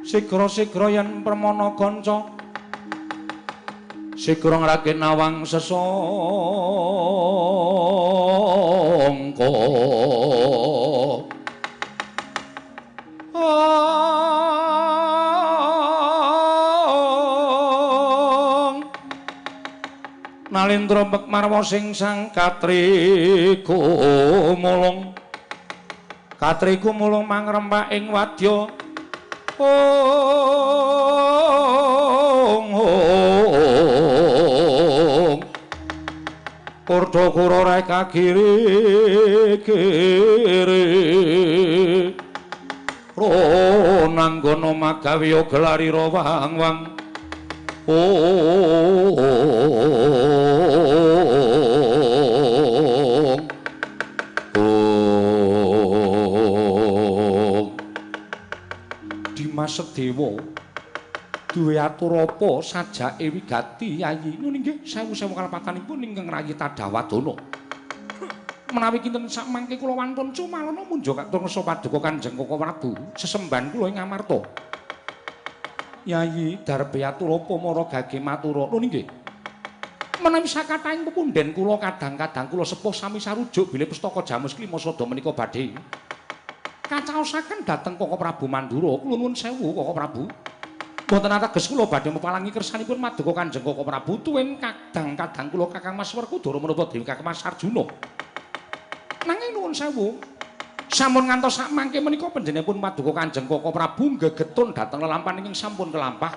Sigra-sigra yen permana kanca sigra ngragin nawang sesangka. Nalindra Bekmarwa sing sang katriku mulung, katriku mulung mangrempak ing wadya. Ong ong Kurda kura reka kiri kiri Ronanggono magawe gelarira wang wang. Ong ong Dimas Sedewa duwe atur apa sajake wigati Yayi? Nun inggih sewu-sewu kalepatanipun ingkang rayi Tadawadana. Menawi kinten sakmangke kula wantun cumalana munja katur ngersa paduka Kanjeng Koko Prabu sesembahan kula ing Amarta. Yayi darbe atur apa mara gage matura? Nun inggih. Menawi sakathahing pepundhen kula kadang-kadang kula sepuh sami sarujuk bilih pustaka Jamus Klima Sada menika badhe kacaosaken dhateng Koko Prabu Mandura. Kula nuwun sewu Koko Prabu. Mboten ateges kula badhe mepalangi kersanipun maduka Kanjeng Koko Prabu tuwin kadang-kadang kula Kakang Mas Werkudara menapa dewi Kakang Mas Arjuna. Nanging nuwun sewu, sampun ngantos sakmangke menika panjenenganipun paduka Kanjeng Koko Prabu gegetun dhateng lelampahan ingkang sampun kelampah.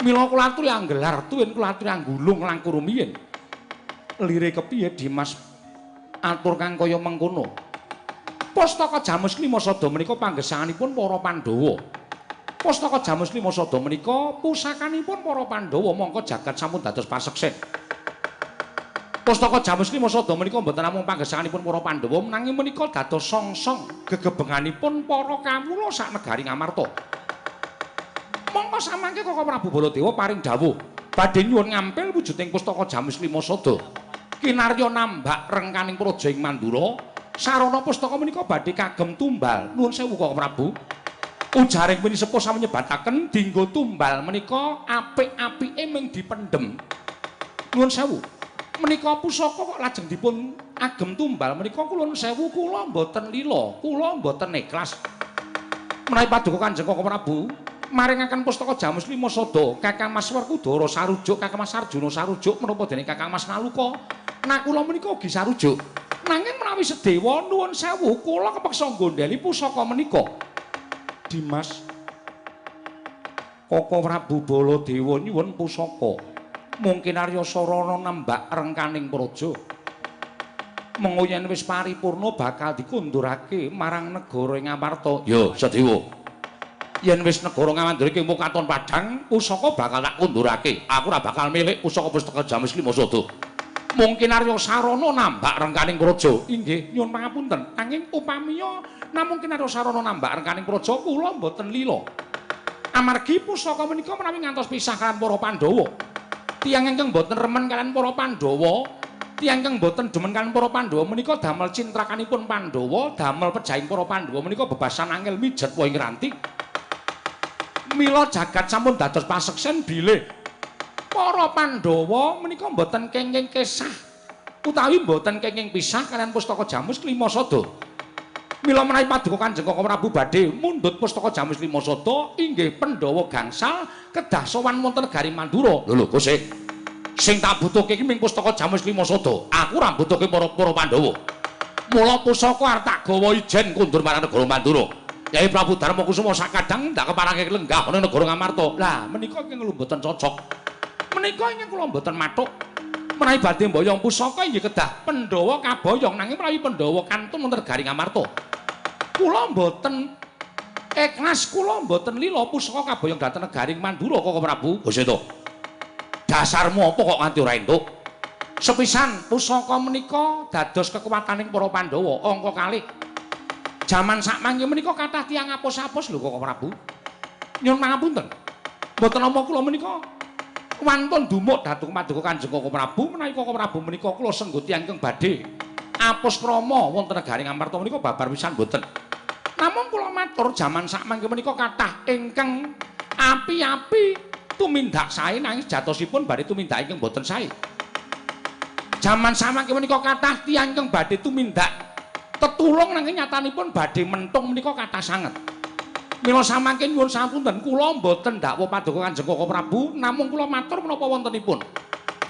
Mila kula aturi anggelar tuwin kula aturi anggulung langkung rumiyin. Lire kepiye Dimas atur kang kaya mengkono? Pustaka Jamus Klima Sada menika panggesanganipun para Pandhawa. Pustaka Jamus Klima Sada menika pusakanipun para Pandhawa mongko jagat sampun dados paseksen. Pustaka Jamus Klima Sada menika mboten namung panggesanganipun para Pandhawa nanging menika dados songsong gegebenganipun para kawula sak negari Ngamarta. Mongko samangke Koko Prabu Baladewa paring dawuh badhe nyuwun ngampil wujuding pustaka Jamus Klima Sada. Kinarya nambak rengkaning praja ing Mandura, sarana pustaka menika badhe kagem tumbal. Nuwun sewu Koko Prabu. Ujaring pinisepuh sami nyebataken dinggo tumbal menika apik-apike ming dipendhem. Nuwun sewu. Menika pusaka kok lajeng dipun agem tumbal menika kula sewu kula mboten lila, kula mboten ikhlas. Menawi paduka Kanjeng Koko Prabu maringaken pustaka Jamus Klima Sada Kakang Mas Werkudara sarujuk, Kakang Mas Arjuna sarujuk menapa dene Kakang Mas Naluka. Nah kula menika ugi sarujuk. Nanging menawi sedewa nuwun sewu kula kepeksa nggondheli pusaka menika. Dimas Koko Prabu Baladewa nyuwun pusaka. Mungkin Arya Sarana nembak rengkaning praja. Mengko yen wis paripurna bakal dikundurake marang negara Ngamarta. Ya, Sedewa. Yen wis negara Ngamandura iki mung katon padhang, pusaka bakal tak kundurake. Aku ora bakal milik pusaka pustaka Jamus Klima Sada. Mungkin Arya Sarana nambak rengkaning praja. Inggih, nyuwun pangapunten. Nanging upamiya namung Arya Sarana nambak rengkaning praja kula mboten lila. Amargi pusaka menika menawi ngantos pisah kaliyan para Pandhawa. Tiyang ingkang mboten remen kaliyan para Pandhawa, tiyang ingkang mboten demen kaliyan para Pandhawa menika damel cintrakanipun Pandhawa, damel pejahing para Pandhawa menika bebasan angel mijet wa ing ranti. Mila jagat sampun dados paseksen bilih para Pandhawa menika mboten kenging kesah utawi mboten kenging pisah kaliyan pustaka Jamus Klima Sada. Mila menawi paduka Kanjeng Koko Prabu badhe mundhut pustaka Jamus Klima Sada inggih Pandhawa gangsal kedah sowan wonten negari Mandura. Lho lho Gusti, sing tak butuhke iki ming pustaka Jamus Klima Sada. Aku ora mbutuhke para Pandhawa. Mula pusaka arep tak gawa ijen kundur marang negara Mandura. Yai Prabu Darma Kusuma sakadang ndak keparangke lenggah ana negara Ngamarta. Lah menika ingkang kula mboten cocok. Menika ingkang kula mboten mathuk. Menawi badhe mboyong pusaka inggih kedah Pandhawa kaboyong, nanging menawi Pandhawa kantun wonten negari Ngamarta. Kula mboten ikhlas, kula mboten lila pusaka kaboyong dhateng negari Mandura Koko Prabu. Gusti to. Dasarmu apa kok nganti ora entuk? Sepisan pusaka menika dados kekuwataning para Pandhawa angka kalih. Jaman sakmangke menika kathah tiyang apus-apus lho Koko Prabu. Nyuwun pangapunten. Mboten nampa kula menika wantun dumuk dhateng paduka Kanjeng Koko Prabu menawi Koko Prabu menika kula senggo tiyang ingkang badhe apus krama wonten negari Ngamarta menika babar pisan mboten. Namung kula matur jaman sakmangke menika kathah ingkang api-api tumindak sae nanging jatosipun badhe tumindak ingkang boten sae. Jaman samangke menika kathah tiyang ingkang badhe tumindak tetulung nanging nyatanipun badhe mentung menika kathah sanget. Mila samangke nyuwun sapunten kula mboten dakwa paduka Kanjeng Koko Prabu, namung kula matur menapa wontenipun.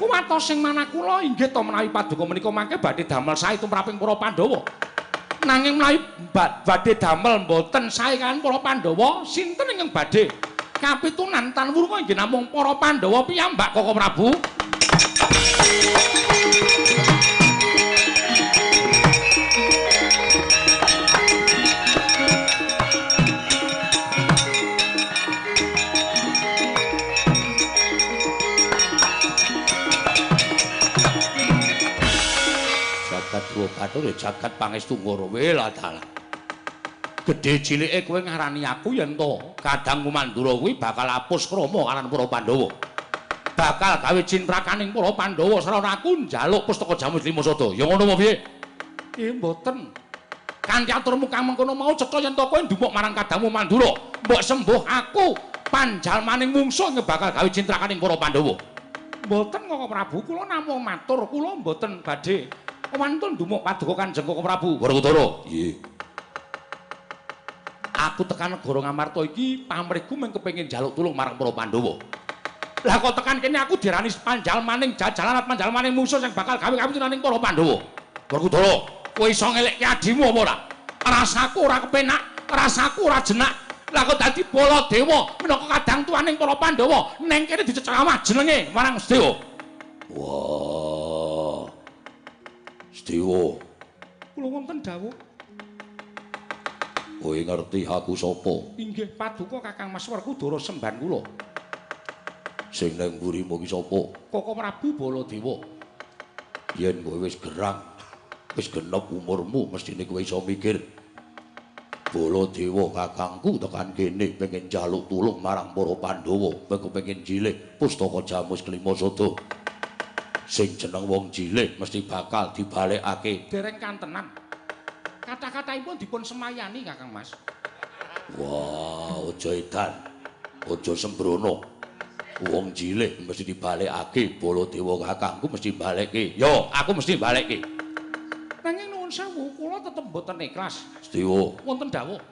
Kuwatos sing manah kula inggih to menawi paduka menika mangke badhe damel sae tumraping para Pandhawa. Nanging menawi badhe damel mboten sae kaliyan para Pandhawa, sinten ingkang badhe kapitunan tan wurunga inggih namung para Pandhawa piyambak Koko Prabu. Bathara jagat pangestu ngoro wela dalah. Gedhe cilike kowe ngarani aku yen to kadangku Mandura kuwi bakal apus krama aran para Pandhawa. Bakal gawe cintrakaning para Pandhawa sarana aku njaluk pustaka Jamus Lima Sada. Ya ngono apa piye? Mboten. Kanthi aturmu kang mengkono mau cetha yen to kowe ndumuk marang kadangmu Mandura. Mbok sembuh aku panjalmaning mungsuh bakal gawe cintrakaning para Pandhawa. Mboten Koko Prabu, kula namung matur kula mboten badhe wantun ndumuk paduka Kanjeng Koko Prabu. Werkudara. Nggih. Aku tekan negara Ngamarta iki pamrihku mung kepengin njaluk tulung marang para Pandhawa. Lah kok tekan kene aku dirani panjalmaning jajalan panjalmaning mungsuh sing bakal gawe kapitunaning para Pandhawa. Werkudara, kowe iso ngelekke adimu apa ora? Rasaku ora kepenak, rasaku ora jenak. Lah kok dadi Baladewa minangka kadang tuaning para Pandhawa neng kene dicecramah jenenge marang Sedewa. Wah. Sedewa. Kula wonten dawuh. Kowe ngerti aku sapa? Inggih paduka Kakang Mas Werkudara semban kula. Sing nang mburimu ki sapa? Koko Prabu Baladewa. Yen kowe wis gerang, wis genep umurmu, mestine kowe iso mikir. Baladewa kakangku tekan kene pengen njaluk tulung marang para Pandhawa, kepengin jilih pustaka Jamus Kelima Sada. Sing jeneng wong jilih mesti bakal dibalekake. Dereng kantenan. Kata-kataipun dipun semayani Kakang Mas. Wah, aja edan. Aja sembrono. Wong jilih mesti dibalekake, Baladewa kakangku mesti balekke. Yo, aku mesti balekke. Nanging nuwun sewu, kula tetep mboten ikhlas. Sedewa, wonten dawuh.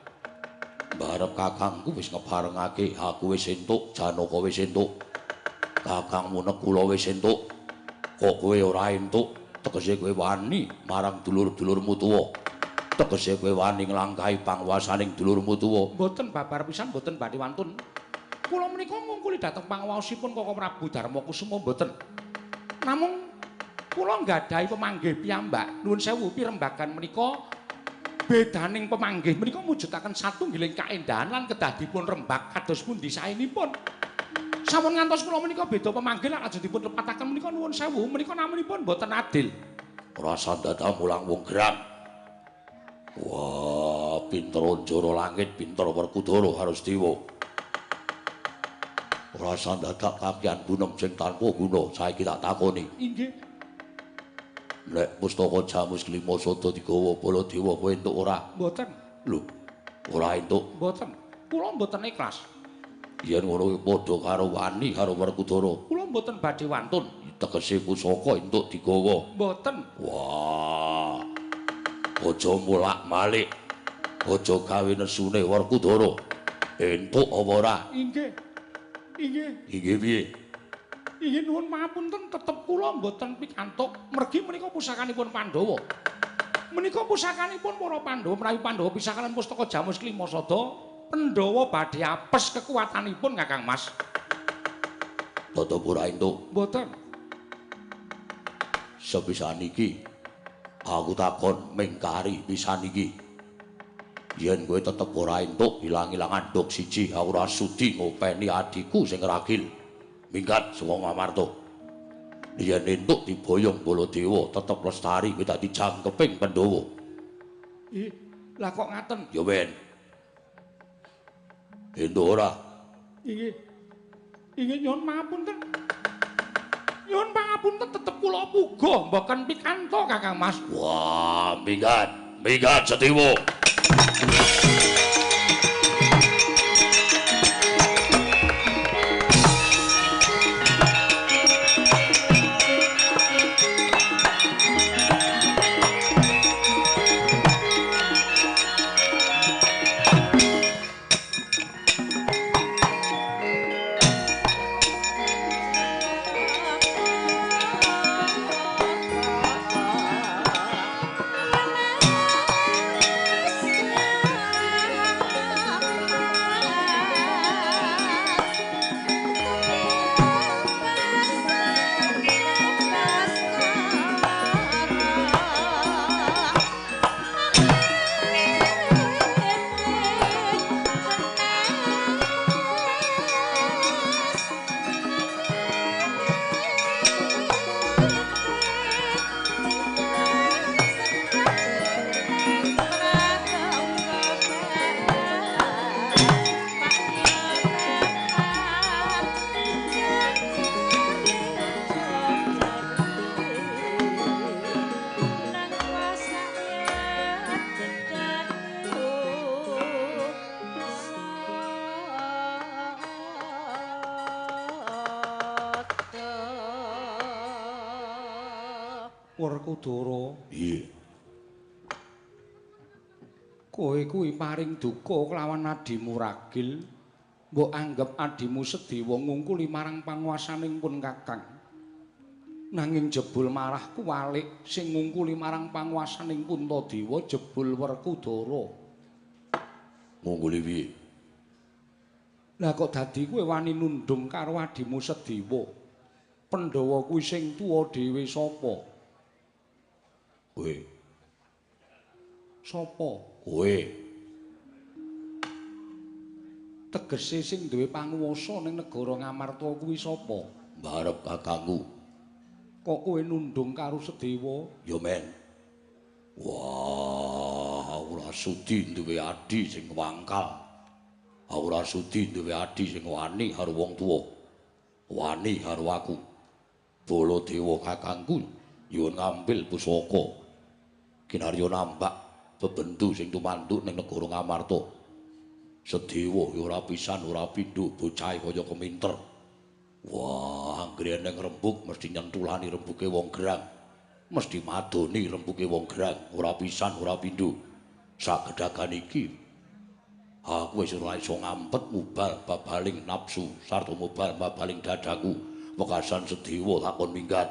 Barep kakangku wis ngebarengake, aku wis entuk, Janaka wis entuk. Kakangmu Nekula wis entuk. Kok kowe ora entuk, tegese kowe wani marang dulur-dulurmu tuwa. Tegese kowe wani nglangkahi pangwasaning dulurmu tuwa. Mboten babar pisan, mboten badhe wantun. Kula menika ngungkuli dhateng pangwaosipun Koko Prabu Darmakusuma mboten. Namung kula nggadahi pemanggih piyambak. Nuwun sewu pirembagan menika bedaning pemanggih menika mujudaken satunggiling kaendahan lan kedah dipun rembag kados pundi saenipun. Sampun ngantos kula menika beda pemanggih lan aja dipun lepataken menika nuwun sewu menika namunipun mboten adil. Rasa dadak mulang wong gerang. Wah, pinter Njara langit, pinter Werkudara harus dewa. Rasa dadak kakian gunem sing tanpa guna, saiki tak takoni. Inggih. Nek pustaka Jamus Kelima Sada digawa Baladewa kowe entuk ora? Mboten. Lho, ora entuk. Mboten. Kula mboten ikhlas. Yen ngono padha karo wani karo Werkudara. Kula mboten badhe wantun. Tegese pusaka entuk digawa. Mboten. Wah. Aja mulak-malik. Aja gawe nesune Werkudara. Entuk apa ora? Inggih. Inggih. Inggih piye? Inggih nuwun pangapunten tetep kula mboten pikantuk mergi menika pusakanipun Pandhawa. Menika pusakanipun para Pandhawa menawi Pandhawa pisakalan pustaka Jamus Kelima Sada, Pandhawa badhe apes kekuatanipun Kakang Mas. Tetep ora entuk. Mboten. Sepisan iki aku takon mengkari pisan iki. Yen kowe tetep ora entuk ilang-ilangan nduk siji aku ora sudi ngopeni adhiku sing ragil. Minggat saka Ngamarta. Yen entuk diboyong Baladewa tetep lestari kowe dadi jangkeping Pandhawa. Ih, lah kok ngaten? Ya ben. Entuk ora? Inggih. Inggih nyuwun pangapunten. Nyuwun pangapunten tetep kula puga mboten pikantuk Kakang Mas. Wah, minggat, minggat Sedewa. Werkudara. Piye? Kowe kuwi paring duka kelawan adimu ragil. Mbok anggep adimu Sedewa ngungkuli marang panguwasaning pun Kakang. Nanging jebul marah kuwalik sing ngungkuli marang panguwasaning Puntadewa jebul Werkudara. Ngungkuli piye? Lah kok dadi kowe wani nundung karo adimu Sedewa? Pandhawa kuwi sing tuwa dhewe sapa? Kowe. Sapa? Kowe. Tegese sing duwe panguwasa ning negara Ngamarta kuwi sapa? Mbarep kakangku. Kok kowe nundung karo Sedewa? Ya men. Wah, ora sudi duwe adi sing wangkal. Ora sudi duwe adi sing wani karo wong tuwa. Wani karo aku. Baladewa kakangku nyuwun ngambil pusaka. Kinarya nambak bebendu sing tumanduk ning negara Ngamarta. Sedewa ya ora pisan ora pindho bocahe kaya keminter. Wah, anggere eneng rembug mesti nyentulani rembuge wong gerang. Mesti madoni rembuge wong gerang, ora pisan ora pindho. Sagedhagan iki aku wis ora iso ngampet mubal babaling nafsu sarta mubal babaling dadaku. Wekasan Sedewa takon minggat.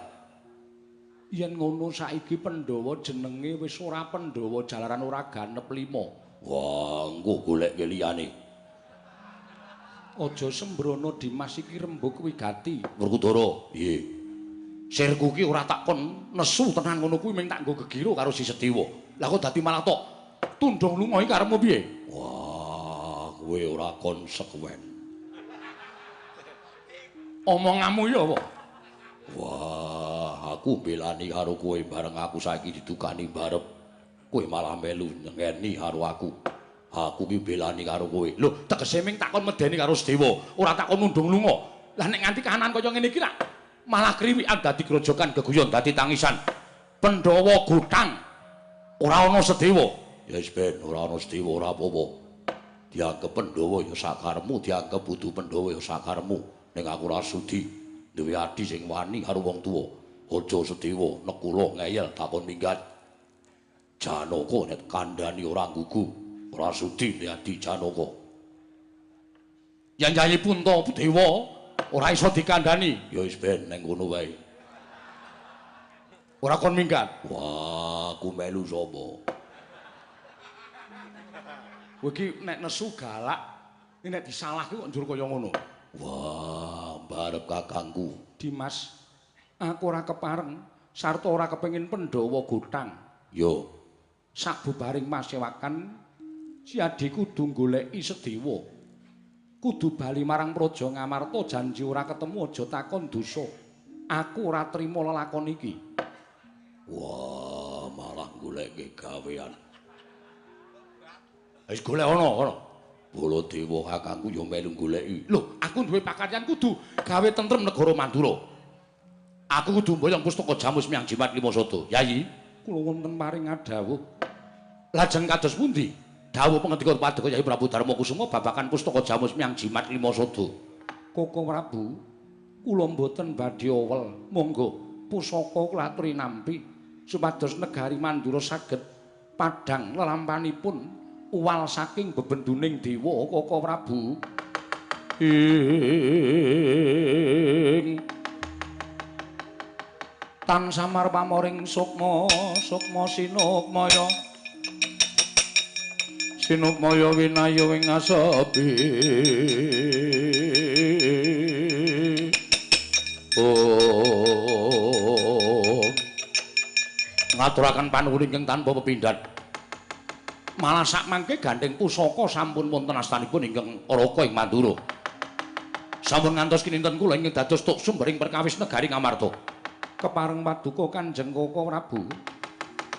Yen ngono saiki Pandhawa jenenge wis ora Pandhawa jalaran ora ganep 5. Wah, engko goleke liyane. Aja sembrono Dimas iki rembug wigati. Werkudara, piye? Sirku ki ora tak kon nesu tenan ngono kuwi ming tak nggo gegiro karo si Sedewa. Lah kok dadi malah tok tundung lunga iki karepmu piye? Wah, kowe ora konsekuen. Omonganmu ya apa? Wah, aku belani karo kowe bareng aku saiki didukani barep. Kowe malah melu nyengeni karo aku. Aku ki belani karo kowe. Lho, tegese ming takon medeni karo Sedewa, ora takon nundung lunga. Lah nek nganti kahanan kaya ngene iki lak malah kriwikan dadi grojogan geguyon dadi tangisan. Pandhawa gutang ora ana Sedewa. Ya wis ben ora ana Sedewa ora apa-apa. Dianggep Pandhawa ya sakaremu, dianggep putu Pandhawa ya sakaremu. Ning aku ora sudi duwe adi sing wani karo wong tuwa. Aja Sedewa nekula ngeyel takon minggat. Janaka nek kandhani ora nggugu, ora sudi adi Janaka. Yen Yayi Puntadewa ora iso dikandhani. Ya wis ben ning kono wae. Ora kon minggat. Wah, aku melu sapa? Kowe iki nek nesu galak, nek disalahke kok njur kaya ngono. Wah, mbarep kakangku. Dimas, aku ora kepareng sarta ora kepengin Pandhawa gotang. Yo. Sabubaring masewakan si adi kudu goleki Sedewa. Kudu bali marang Praja Ngamarta, janji ora ketemu aja takon dosa. Aku ora trima lelakon iki. Wah, malah goleke gawean. Wis golek ana kono. Baladewa kakangku ya melu goleki. Lho, aku duwe pakaryan kudu gawe tentrem negara Mandura. Aku kudu mboyong pustaka Jamus Miang Jimat Lima Sada. Yayi, kula wonten paring adhawuh. Lajeng kados pundi? Dawuh pangendika Paduka Yayi Prabu Darma Kusuma babagan pustaka Jamus Miang Jimat Lima Sada. Koko Prabu, kula mboten badhe owel. Monggo pusaka kula aturi nampi supados negari Mandura saged padhang lelampanipun uwal saking bebenduning dewa Koko Prabu. Ing tan samar pamoring sukma, sukma sinukmaya. Sinukmaya winaya ing asepi. Oh. Ngaturaken panuwun ingkang tanpa pepindhan. Malah sakmangke gandheng pusaka sampun wonten astanipun ingkang Raka ing Mandura. Sampun ngantos kininten kula ingkang dados tuk sumbering perkawis negari Ngamarta. Kepareng paduka Kanjeng Koko Prabu.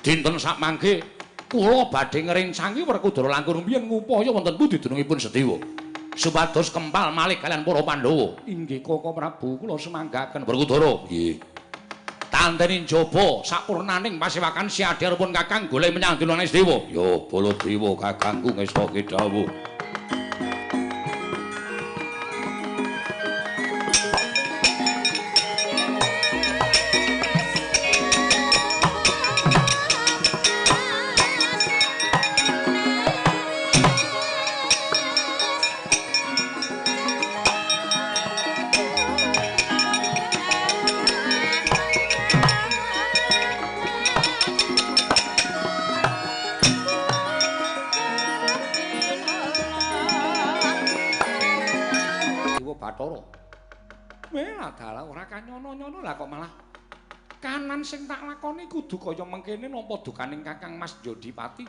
Dinten sakmangke kula badhe ngrencangi Werkudara langkung rumiyin ngupaya wonten pundi dunungipun Sedewa. Supados kempal malih kaliyan para Pandhawa. Inggih Koko Prabu, kula semanggaken. Werkudara. Nggih. Tanteni njaba sapurnaning pasewakan si adhiaripun Kakang golek menyang dunungane Sedewa. Ya Baladewa kakangku ngestoke dawuh. Bathara. Weh, dalah ora kanyono-nyono lah kok malah kanan sing tak lakoni kudu kaya mengkene nampa dukaning Kakang Mas Jodipati.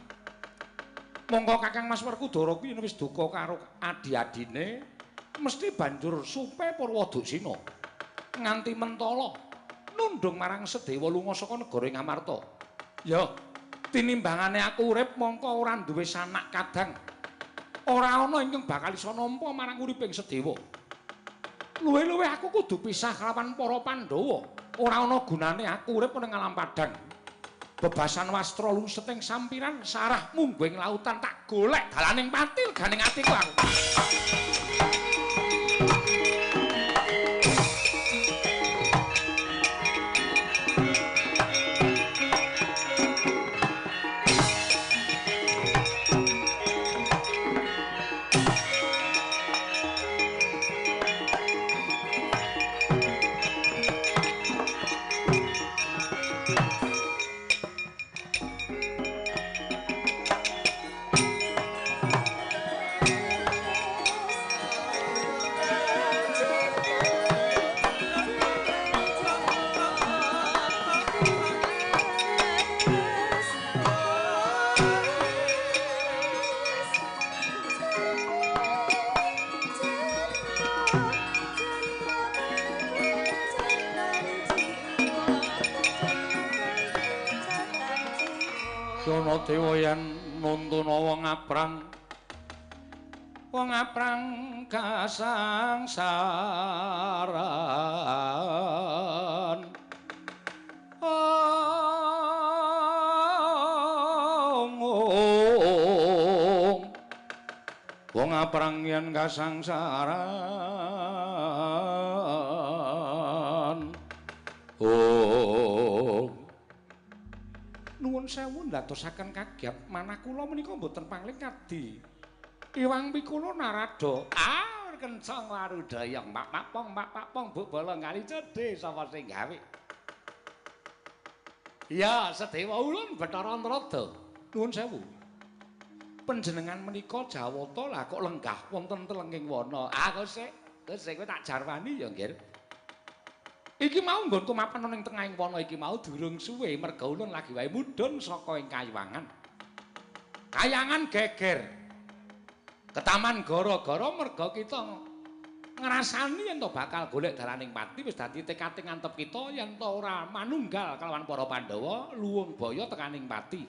Monggo Kakang Mas Werkudara kuwi yen wis duka karo adi-adine mesti banjur supe Purwoduksina nganti mentala nundung marang Sedewa lunga saka negara ing Amarta. Ya, tinimbangane aku urip mongko ora duwe sanak kadang. Ora ana ingkang bakal iso nampa marang uriping Sedewa. Luwih-luwih aku kudu pisah kelawan para Pandhawa. Ora ana gunane aku urip ning alam padang. Bebasan wastra lungseting sampiran sarah mungguing lautan tak golek dalaning pati leganing atiku aku. Dewa yen nuntuna wong aprang kasangsaran. Wong aprang yen kasangsaran. Nuwun sewu ndadosaken kaget manah kula menika mboten pangling kadi Iwang Pikula Narada. Ah, kencang warudayang mak pakpong mak pakpong buk bolong kali cedhe sapa sing gawe. Ya, Sedewa ulun Bathara Narada. Nuwun sewu. Panjenengan menika Jawata lah kok lenggah wonten telenging wana. Ah, kok sik, kowe tak jarwani ya, Nggir. Iki mau nggonku mapan ning tengahing wana iki mau durung suwe merga ulun lagi wae mudhun saka ing kayangan. Kayangan geger. Ketaman gara-gara merga kita ngrasani yen to bakal golek dalaning pati wis dadi tekate ngantep kita yen to ora manunggal kelawan para Pandhawa luwung baya tekaning pati.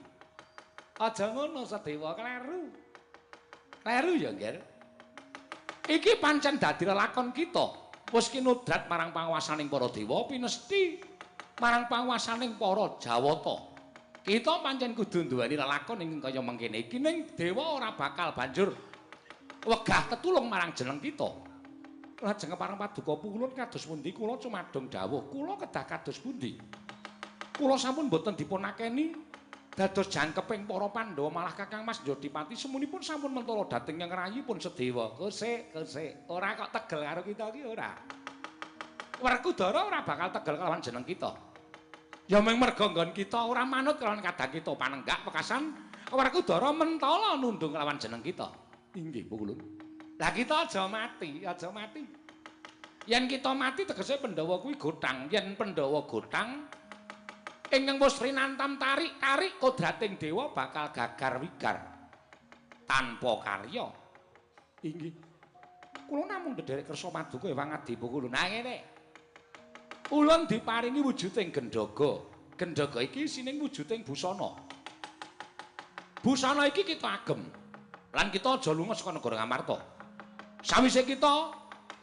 Aja ngono Sedewa, kleru. Kleru ya, Nggir. Iki pancen dadi lelakon kita. Wis kinudrat marang panguwasaning para dewa pinesti marang panguwasaning para Jawata. Kita pancen kudu nduweni lelakon ing kaya mengkene iki ning dewa ora bakal banjur wegah tetulung marang jeneng kita. Lajeng kepareng paduka pulun kados pundi kula cumadung dawuh kula kedah kados pundi. Kula sampun boten dipunakeni dados jangkeping para Pandhawa malah Kakang Mas Jodipati semunipun sampun mentala dhateng yang rayipun Sedewa. Kosek, kosek. Ora kok tegel karo kita iki ora. Werkudara ora bakal tegel kelawan jeneng kita. Ya mung merga nggon kita ora manut kelawan kadang kita panenggak wekasan Werkudara mentala nundung kelawan jeneng kita. Inggih, Pukulun. Lah kita aja mati, aja mati. Yen kita mati tegese Pandhawa kuwi gothang, yen Pandhawa gothang ingkang wis rinantam tarik-tarik kodrating dewa bakal gagar wigar tanpa karya. Inggih. Kula namung ndherek kersa paduka Ewang Adi Pukulun. Nah ngene. Ulun diparingi wujuding gendhaga. Gendhaga iki isine wujuding busana. Busana iki kita agem. Lan kita aja lunga saka negara Ngamarta. Sawise kita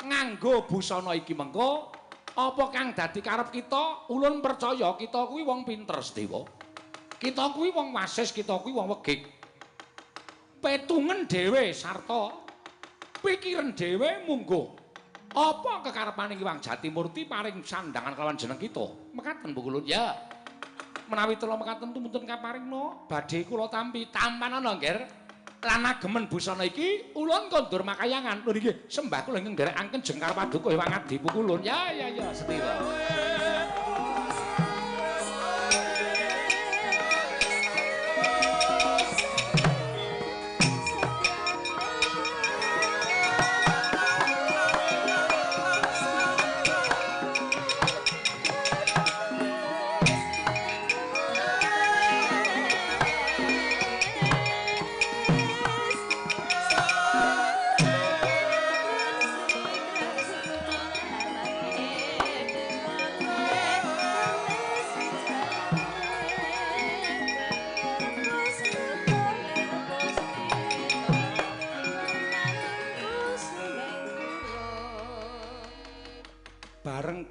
nganggo busana iki mengko apa kang dadi karep kita, ulun percaya kita kuwi wong pinter Sedewa. Kita kuwi wong wasis, kita kuwi wong wegik. Petungen dhewe sarta pikiran dhewe mungguh. Apa kekarepane Ki Wang Jatimurti paring sandangan kelawan jeneng kita? Mekaten Bu Kulun. Ya. Menawi tela mekaten tumunten kaparingna badhe kula tampi tampanana, Nggir. Lan agemen busana iki ulun kondur makayangan. Lho nggih, sembah kula ingkang nderekaken jengkar paduka Ewang Adi Pukulun. Ya ya ya, Sedewa.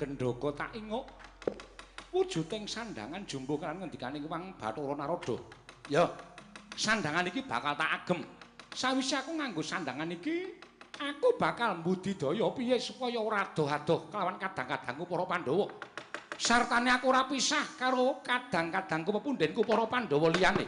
gendhoga tak inguk wujuding sandangan jumbuh kan ngendikane Wang Bathara Narada. Ya, sandangan iki bakal tak agem. Sawise aku nganggo sandangan iki, aku bakal mbudidaya piye supaya ora adoh-adoh kelawan kadang-kadangku para Pandhawa. Sartane aku ora pisah karo kadang-kadangku pepundhenku para Pandhawa liyane.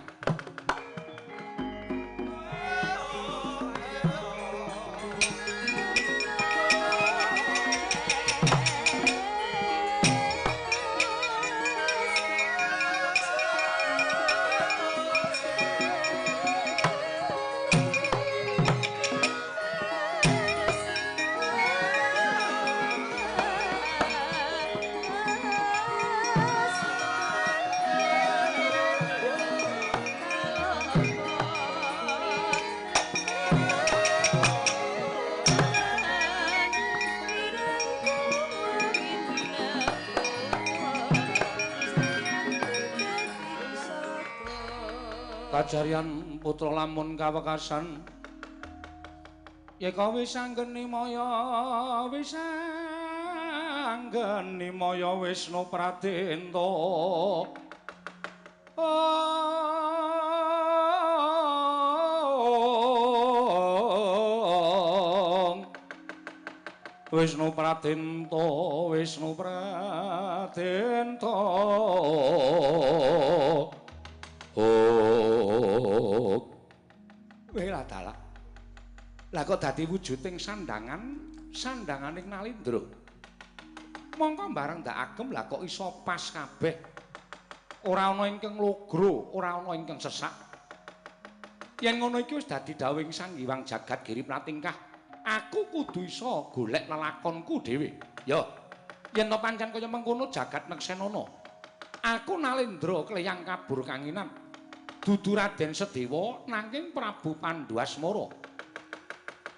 Kajaryan putra lamun kawekasan yeka wis anggeni maya wis anggeni maya Wisnu Pradenta. Wisnu Pradenta Wisnu Pradenta. Oh, weh lah dalah. Lah kok dadi wujuding sandangan, sandanganing Nalindra. Mongko bareng ndak agem lah kok iso pas kabeh. Ora ana ingkang logro, ora ana ingkang sesak. Yen ngono iki wis dadi dawuhing Sang Hyang Jagat Giri Pratingkah, aku kudu iso golek lelakonku dhewe. Ya, yen to pancen kaya mengkono jagat neksenana. Aku Nalindra kleyang kabur kanginan. Dudu Raden Sedewa nanging Prabu Pandu Asmara.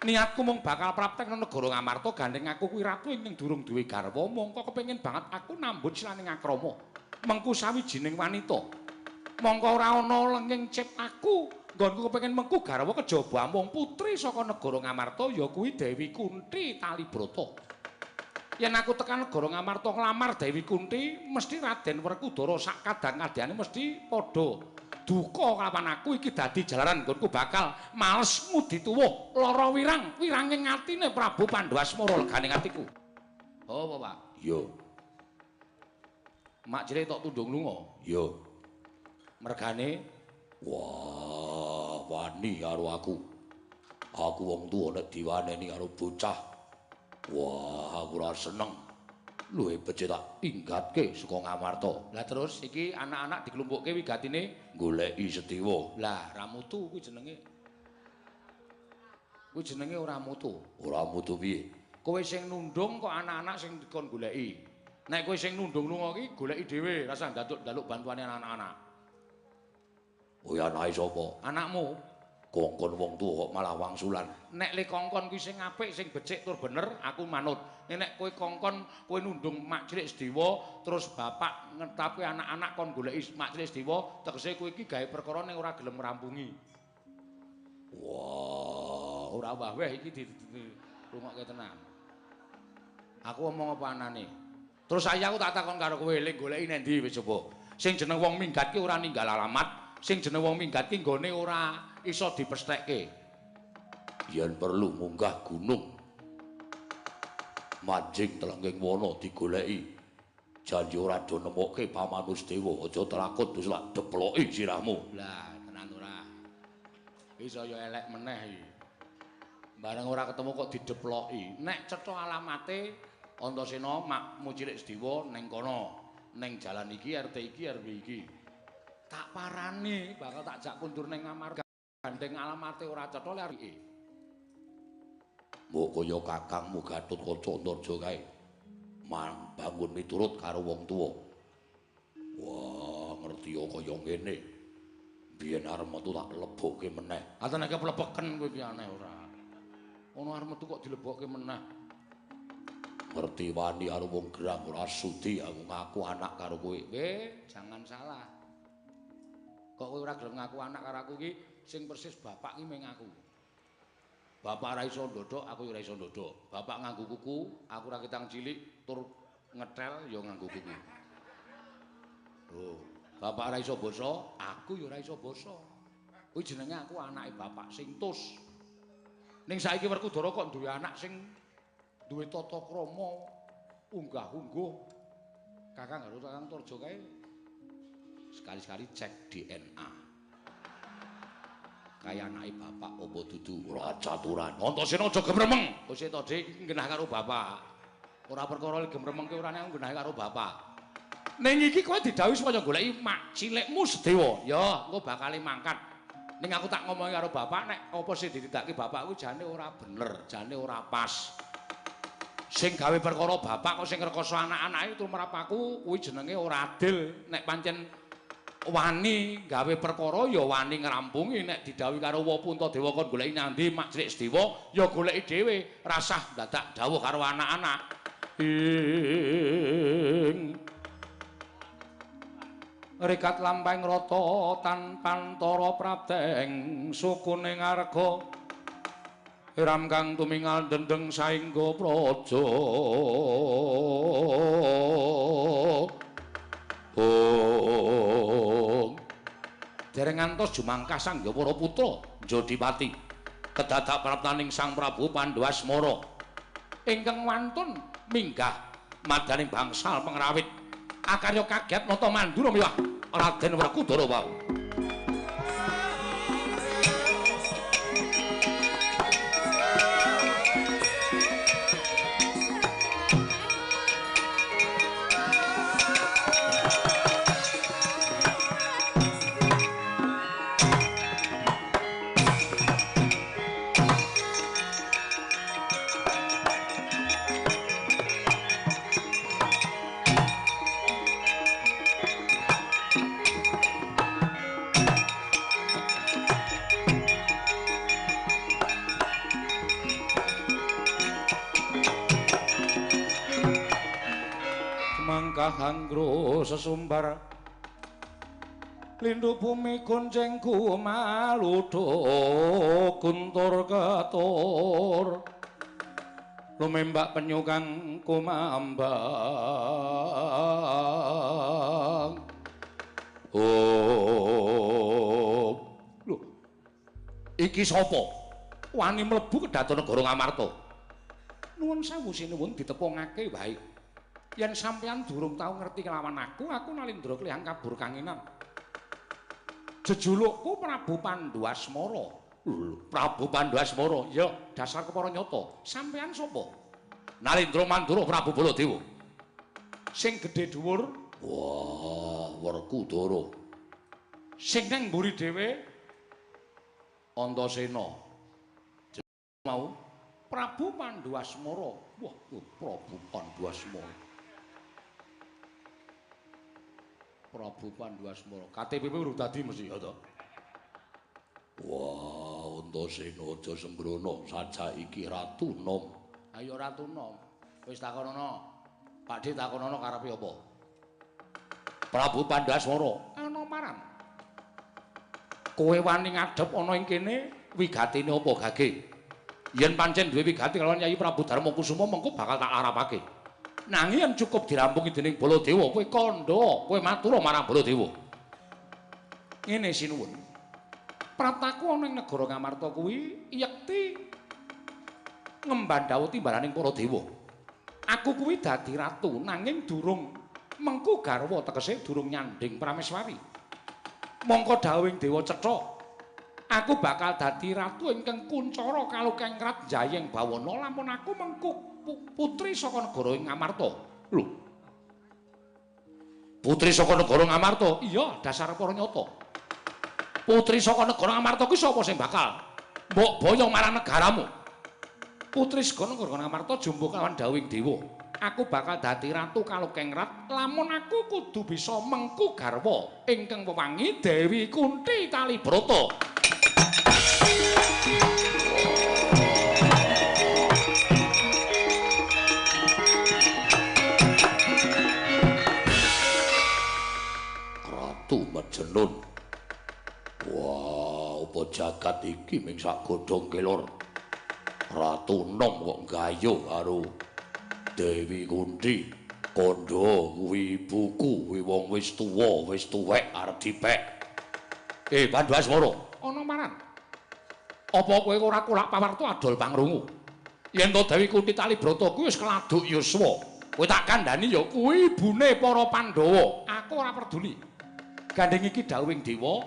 Niatku mung bakal praptek nang negara Ngamarta gandeng aku kuwi ratu ingkang durung duwe garwa mongko kepengin banget aku nambut silaning akrama mengku sawijining wanita. Mongko ora ana lenging cip aku nggonku kepengin mengku garwa kejaba amung putri saka negara Ngamarta ya kuwi Dewi Kunti Talibrata. Yen aku tekan negara Ngamarta nglamar Dewi Kunti mesti Raden Werkudara sak kadang-kadane mesti padha duka kelawan aku iki dadi jalaran nggonku bakal males ngudi tuwuh lara wirang wiranging atine Prabu Pandu Asmara legane atiku. Oh, apa, Pak? Iya. Mak cilik tok tundung lunga. Iya. Mergane wah, wani karo aku. Aku wong tuwa nek diwaneni karo bocah. Wah, aku ora seneng. Luwih becik tak inggatke saka Ngamarta. Lah terus iki anak-anak diklumpukke wigatine goleki Sedewa. Lah, ra mutu kuwi jenenge. Kuwi jenenge ora mutu. Ora mutu piye? Kowe sing nundung kok anak-anak sing dikon goleki. Nek kowe sing nundung lunga ki goleki dhewe, rasah ndaluk bantuane anak-anak. Oh ya anake sapa? Anakmu. Kongkon wong tuwa kok malah wangsulan. Nek le kongkon kuwi sing apik, sing becik tur bener, aku manut. Nek kowe kongkon kowe nundung mak cilik Sedewa, terus bapak ngetapi anak-anak kon goleki mak cilik Sedewa, tegese kowe iki gawe perkara ning ora gelem ngrampungi. Wah, ora wah-weh iki dirungokke tenan. Aku omong apa anane? Terus saya aku tak takon karo kowe, le goleki nang ndi wis coba. Sing jeneng wong minggat ki ora ninggal alamat, sing jeneng wong minggat ki nggone ora iso dipesthekke. Yen perlu munggah gunung manjing telengging wana digoleki. Janji ora do nemokke Pamanus Dewa, aja telakut terus lak deploki sirahmu. Lah, tenan ora. Iki saya elek meneh iki. Bareng ora ketemu kok dideploki. Nek cetha alamate Antasena makmu cilik Sedewa ning kono, ning jalan iki, RT iki, RW iki. Tak parani bakal tak jak kundur ning Ngamarta. Gandeng alamate ora cetha lek. Mbok kaya kakangmu Gatotkaca Antarja kae. Mang bangun miturut karo wong tuwa. Wah, ngerti ya kaya ngene. Biyen arep metu tak lebokke meneh. Ah nek plebeken kowe iki aneh ora. Ono arep metu kok dilebokke meneh. Ngerti wani karo wong gerang ora sudi aku ngaku anak karo kowe. Jangan salah. Kok kowe ora gelem ngaku anak karo aku iki sing persis bapak ki mung aku. Bapak ora iso ndodhok, aku ora iso ndodhok. Bapak nganggo kuku, aku ora ketang cilik tur Ngetel ya nganggo kuku. Lho, bapak ora iso basa, aku ya ora iso basa. Kuwi jenenge aku anake bapak sing tus. Ning saiki Werkudara kok duwe anak sing duwe tata krama, unggah-ungguh. Kakang karo Kakang Tarja kae sekali-sekali cek DNA. Kaya anake bapak apa dudu ora caturan. Antasena aja gemremeng. Wis to, Dik, iki nggenah karo bapak. Ora perkara gemremengke ora nek nggenah karo bapak. Ning iki kowe didhawuhi supaya goleki mak cilikmu Sedewa. Ya, engko bakale mangkat. Ning aku tak ngomongi karo bapak nek apa sing ditindakake bapakku jane ora bener, jane ora pas. Sing gawe perkara bapak kok sing ngrekoso anak-anake tumrap aku kuwi jenenge ora adil. Nek pancen wani gawe perkara ya wani ngrampungi, nek didhawuhi karo Puntadewa kon goleki nyandi mak cilik Sedewa ya goleki dhewe, rasah dadak dawuh karo anak-anak. Ing rikat lampahing rata tanpantara prabdeng sukune ngarga ram kang tumingal dendeng saengga praja. Oh. Dereng ngantos jumangkah Sang Hyang Putra Jodipati kedadak praptaning Sang Prabu Pandhuasmara ingkang wantun minggah madaning bangsal pengrawit akarya kaget nata mandura miwah Raden Werkudara wau. Hanggro sesumbar lindu bumi gonceng kumaludho guntur ketur lumembak penyu kang kumambang. Oh, lho, iki sapa wani mlebu kedaton negara Ngamarta? Nuwun sewu sinuwun ditepungake wae. Yen sampeyan durung tau ngerti kelawan aku, aku Nalindra klihang kabur kanginan. Jejulukku Prabu Pandhuasmara. Prabu Pandhuasmara, ya dasar kepara nyata. Sampeyan sapa? Nalindra Mandura Prabu Baladewa. Sing gedhe dhuwur, wah, Werkudara. Sing nang mburi dhewe Antasena. Mau Prabu Pandhuasmara. Wah, Prabu Pandhuasmara. Prabu Pandhuasmara. KTP urung dadi mesti ya to. Wah, Antasena aja sembrono, sajak iki Ratu Nom. Ayo Ratu Nom. Wis takonono. Pakde takonono karepe apa? Prabu Pandhuasmara, ana marang. Kowe wani ngadhep ana ing kene, wigatine apa gage? Yen pancen duwe wigati kalawan Yayi Prabu Darma Kusuma mengko bakal tak arapake. Nanging yen cukup dirampungi dening Baladewa, kowe kandha, kowe matur marang Baladewa. Ngene sinuwun. Prataku ana ing negara Ngamarta kuwi yekti ngemban dhawuh timbalaning para dewa. Aku kuwi dadi ratu nanging durung mengku garwa, tegese durung nyanding prameswari. Mongko dhawuhing dewa cetha, aku bakal dadi ratu ingkang kuncara kalukengrat jayeng bawana lamun aku mengku putri saka negara Ngamarta. Lho. Putri saka negara Ngamarta? Iya, dasar para nyata. Putri saka negara Ngamarta kuwi sapa sing bakal mbok boyong marang negaramu? Putri saka negara Ngamarta jumbuh kelawan dhawuhing dewa. Aku bakal dadi ratu kalukengrat lamun aku kudu bisa mengku garwa ingkang wewangi Dewi Kunti Kalibrata. Ratu Majenun. Wah, apa jagat iki ming sak godhong kelor. Ratu Nom kok gayuh karo Dewi Kunti. Kandha kuwi ibuku, kuwi wong wis tuwa, wis tuwek arep dipek. Pandu Asmara, ana maran. Apa kowe ora kulak pawarta adol pangrungu? Yen to Dewi Kunti Talibrata kuwi wis keladuk yuswa. Kowe tak kandhani ya kuwi ibune para Pandhawa. Aku ora peduli. Gandeng iki dawuhing dewa,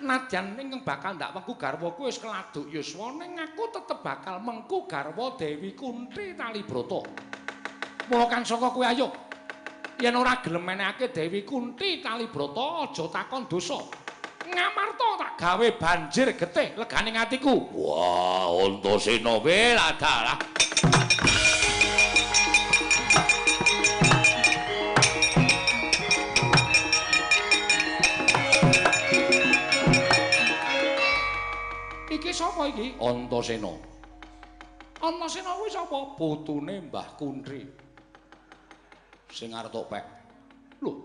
nadyan ingkang bakal ndak mengku garwa kuwi wis keladuk yuswa, ning aku tetep bakal mengku garwa Dewi Kunti Talibrata. Mula kang saka kowe ayo. Yen ora gelem menehake Dewi Kunti Talibrata aja takon dosa. Ngamarta tak gawe banjir getih leganing atiku. Wah, Antasena weladalah. Iki sapa iki? Antasena. Antasena kuwi sapa? Putune Mbah Kuntri. Sing arep tok pek. Lho.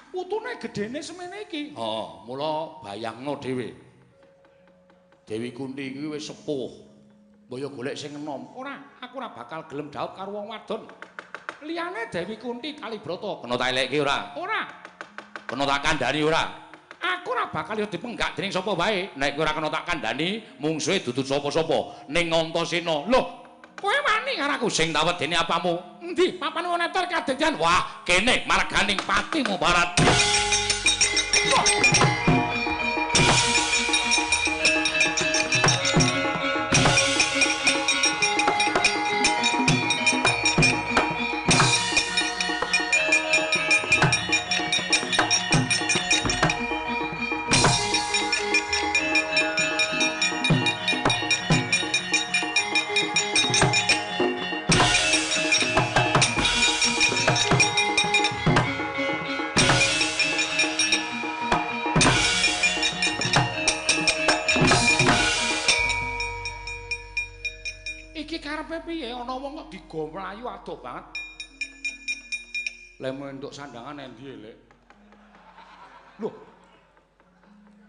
Putune gedene semene iki. Heeh, mula bayangno dhewe. Dewi Kunti iki wis sepuh. Mbok yo golek sing enom. Ora, aku ora bakal gelem dhaup karo wong wadon. Liyane Dewi Kunti Kalibrata. Kena tak elekke ora? Ora. Kena tak kandhani ora? Aku ora bakal yo dipenggak dening sapa wae. Nek kowe ora kena tak kandhani, mungsuhe dudu sapa-sapa ning Antasena. Lho, kowe wani karo aku? Sing tak wedeni apamu? Endi? Papan neter kadadian. Wah, kene marganing patimu barat. Iki karepe piye? Ana wong kok digo mlayu adoh banget. Lemu entuk sandangan endi, Lek? Lho.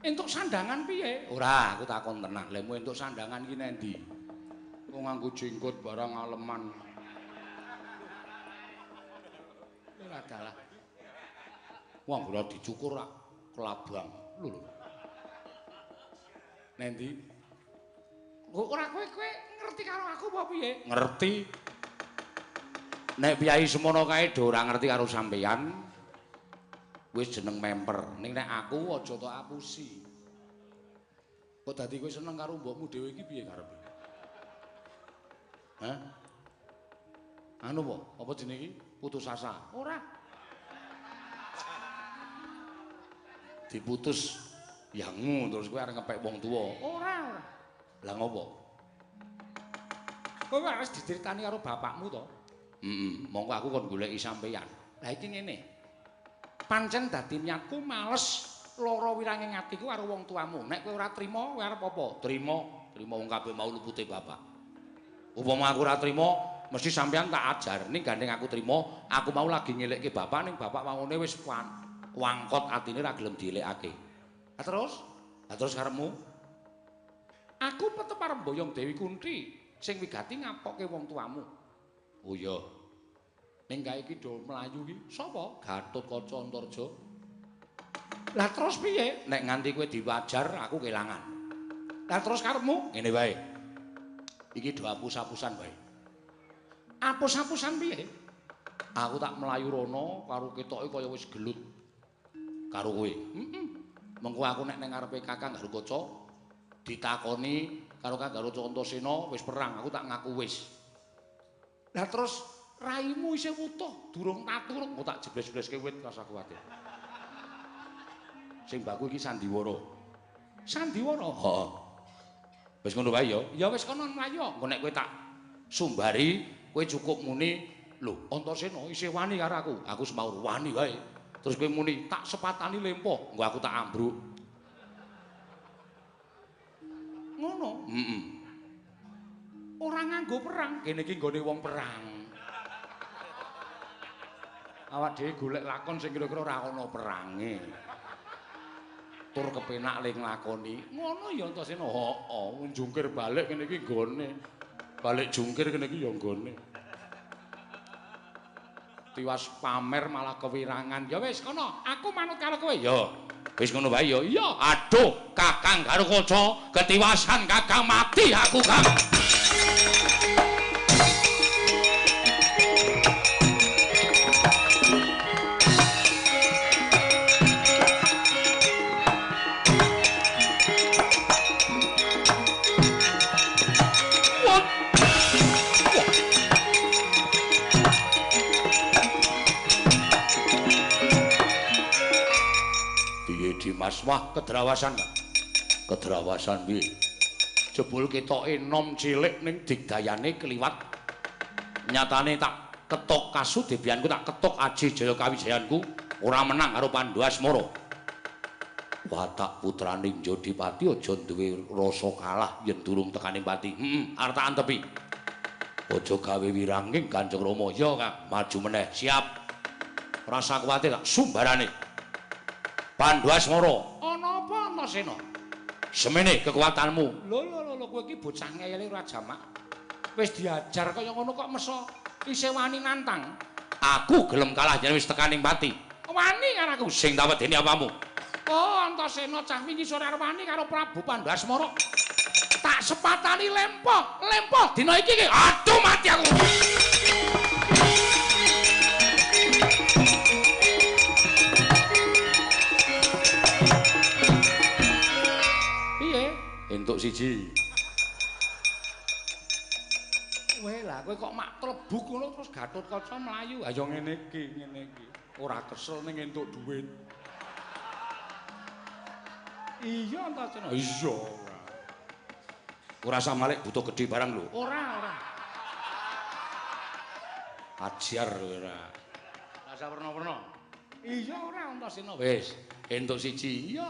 Entuk sandangan piye? Ora, aku takon tenan. Lemu entuk sandangan iki nendi? Wong nganggo jenggot barang aleman. Ora dalah. Wong ora dicukur rak kelabang. Lho lho. Nendi? Kok ora kowe ngerti karo aku apa piye? Ngerti. Nek piyai semono kae do ora ngerti karo sampeyan, wis jeneng memper. Ning nek aku aja tok apusi. Kok dadi kowe seneng karo mbokmu dhewe iki piye karepe? Hah? Anu apa? Apa jenenge iki? Putus asa. Ora. Diputus yangmu terus kowe arep ngepek wong tuwa. Ora, ora. Lah ngopo? Kowe wis diceritani karo bapakmu to? Heeh, mongko aku kon goleki sampeyan. Lah iki ngene. Pancen dadi niatku males lara wiranging atiku karo wong tuamu. Nek kowe ora trima, kowe arep apa? Trima, trima wong kabeh mau lupute bapak. Upama aku ora trima, mesti sampeyan tak ajar. Ning gandeng aku trima, aku mau lagi ngelekke bapak ning bapak mangune wis wangkot atine ora gelem dielekake. Lah terus? Lah terus karepmu? Aku tetep arep mboyong Dewi Kunti sing wigati ngapokke wong tuamu. Oh iya. Ning kae iki do mlayu iki sapa? Gatotkaca Antarja. Lah terus piye? Nek nganti kowe diwajar aku kelangan. Lah terus karepmu? Ngene wae. Iki do apus-apusan wae. Apus-apusan piye? Aku tak mlayu rono karo ketoke kaya wis gelut karo kowe. Heeh. Mengko aku nek ning ngarepe Kakang Garukaca ditakoni karo Kakang Garukaca Antasena wis perang, aku tak ngaku wis. Lah terus raimu isih wutuh, durung tatur, engko tak jebles-jebleske wit rasa kuwatir. Sing baku iki sandiwara. Sandiwara? Heeh. Wis ngono wae ya. Ya wis kono mlayu. Engko nek kowe tak sumbari, kowe cukup muni, lho Antasena isih wani karo aku. Aku semaur wani wae. Terus kowe muni tak sepatani lempo, engko aku tak ambruk. Ngono. Heeh. Ora nganggo perang, kene iki nggone wong perang. Awak dhewe golek lakon sing kira-kira ora ana perange. Tur kepenak le nglakoni. Ngono ya Antasena. Heeh, jungkir balik kene iki nggone. Balik jungkir kene iki ya nggone. Tiwas pamer malah kewirangan. Ya wis kono, aku manut karo kowe. Ya. Wis ngono wae ya. Iya. Aduh, Kakang Garukaca, ketiwasan Kakang mati aku, Kang. Dimas, wah kedrawasan gak? Kedrawasan piye? Jebul ketoke nom cilik ning digdayane kliwat. Nyatane tak ketok kasudebianku, tak ketok aji jaya kawijayanku, ora menang karo Pandhu Asmara. Watak putrane Jodipati aja duwe rasa kalah yen durung tekaning pati. Heeh, arep tak antepi. Aja gawe wiranging Kanjeng Rama. Ya, Kang, maju meneh. Siap. Rasa kuwatir tak sumbarane. Pandhu Asmara, ana apa Antasena? Semene kekuatanmu. Lho lho lho, kowe iki bocah ngeyele ora jamak. Wis diajar kaya ngono kok meso isih wani nantang. Aku gelem kalah yen wis tekaning pati. Wani karo aku. Sing tak wedeni apamu? Oh, Antasena cah wingi sore arep wani karo Prabu Pandhu Asmara. Tak sepatani lempo, lempo dina iki ki. Aduh mati aku. Entuk siji. Kowe lah, kowe kok mak tlebuk ngono terus Gatotkaca mlayu. Ha ya ngene iki, ngene iki. Ora kesel ning entuk dhuwit. Iya Antasena. Iya ora. Ora usah malik butuh gedhe barang lho. Ora, ora. Ajar ora. Ora usah werna-werna. Iya ora Antasena. Wis, entuk siji. Iya.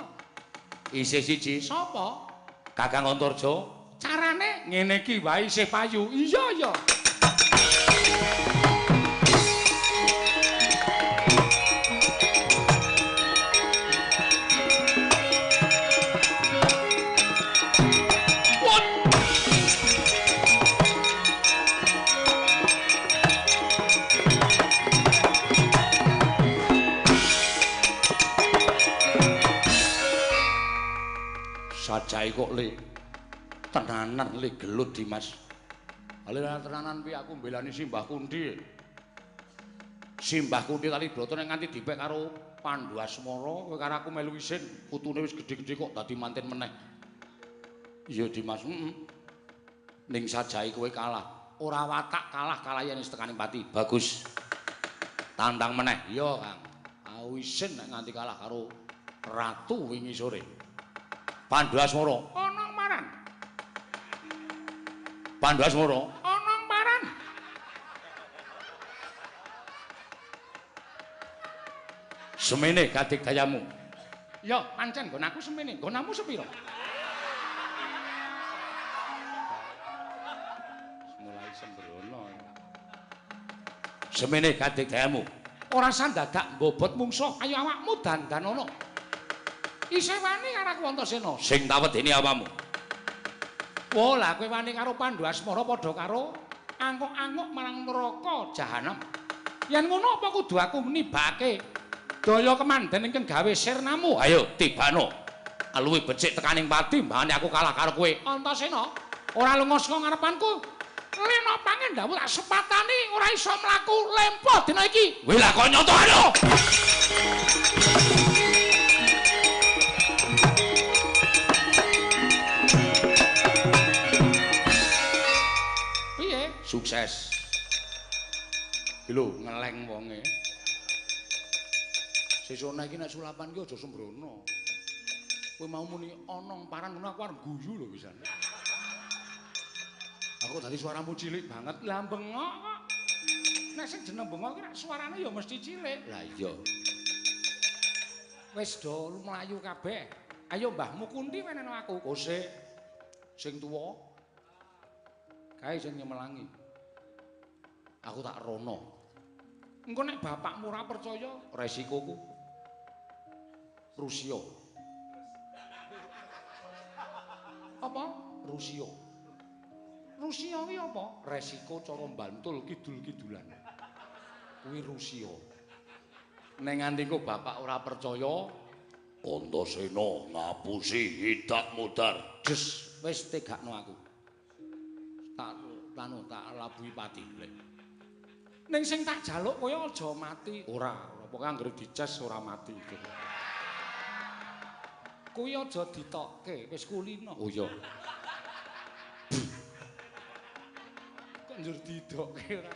Isih siji. Sapa? Kakang Antarja. Carane ngene iki wae isih payu. Iya iya. Sajae kok le tenanan le gelut Dimas. Ale tenanan piye aku mbelani Simbah Kunthi. Simbah Kunthi tali brata nek nganti dipek karo Pandhu Asmara, kowe karo aku melu isin, putune wis gedhe-gedhe kok dadi manten meneh. Iya Dimas, heeh. Ning sajae kowe kalah. Ora watak kalah kalayan wis tekaning pati. Bagus. Tantang meneh. Iya, Kang. Aku isin nek nganti kalah karo ratu wingi sore. Pandhu Asmara. Ana maran. Pandhu Asmara. Ana maran. Semene kadigdayamu. Ya, pancen nggon aku semene, nggonamu sepira? Mulai sembrono. Semene kadigdayamu. Ora sandadak mbobot mungsuh, ayo awakmu dandanono. Isih wani karo aku Antasena. Sing tak wedeni apamu? Wah, lah kowe wani karo Pandhu Asmara padha karo anguk-anguk marang neraka jahanam. Yen ngono apa kudu aku nibake daya kemanden ingkang gawe sirnamu? Ayo tibano. Luwih becik tekaning pati mbane aku kalah karo kowe. Antasena, ora lunga saka ngarepanku. Lena pangendawu tak sepatani ora iso mlaku lempo dina iki. Kowe lah kok nyoto ayo. Sukses. Lho, ngeleng wonge. Sesuk iki nek sulapan ki aja sembrono. Kowe mau muni ana paran ngono aku arep guyu lho pisan. Aku dadi suaramu cilik banget. Lah bengok kok. Nek sing jeneng bengok ki nek suarane ya mesti cilik. Lah iya. Wis do mlayu kabeh. Ayo mbahmu Kunti weneno aku. Kose sing tuwa. Kae sing nyemelangi. Aku tak rono. Engko nek bapakmu ora percaya, resikoku Rusia. Apa? Rusia. Rusia ki apa? Resiko cara Bantul kidul-kidulan. Kuwi Rusia. Nek nganti kok bapak ora percaya, Antasena ngapusi hidak mudar. Des, wis tegakno aku. Tak tanu tak labuhi pati. Ning sing tak jaluk kowe aja mati. Ora, pokoke anggere dices ora mati. Kuwi aja ditokke, wis kulino. Oh iya. Kok njur didokke ora.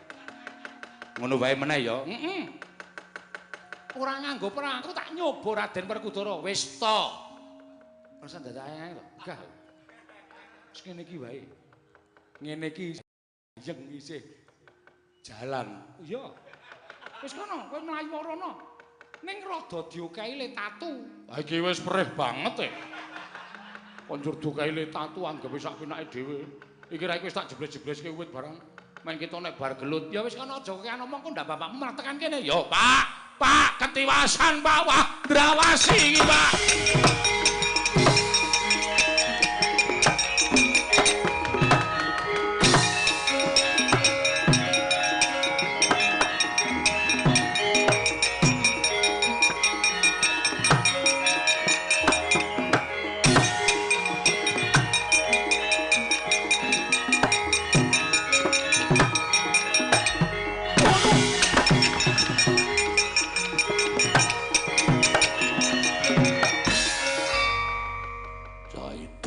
Ngono wae meneh ya. Heeh. Ora nganggo perang, aku tak nyoba Raden Werkudara. Wis to. Rasa dadak ae to. Gah. Wis ngene iki wae. Ngene iki yeng isih jalan. Iya. Wis kono, kowe mlayu rono. Ning rada diokehi le tatu. Ha iki wis perih banget e. Kon njur diokehi le tatu anggepe sak penake dhewe. Iki ra iki wis tak jebles-jebleske wit barang. Men kita nek bar gelut, ya wis kono aja kokean omong kok ndak bapakmu malah tekan kene. Ya, Pak. Pak, ketiwasan Pak. Wah, ndrawasi iki, Pak.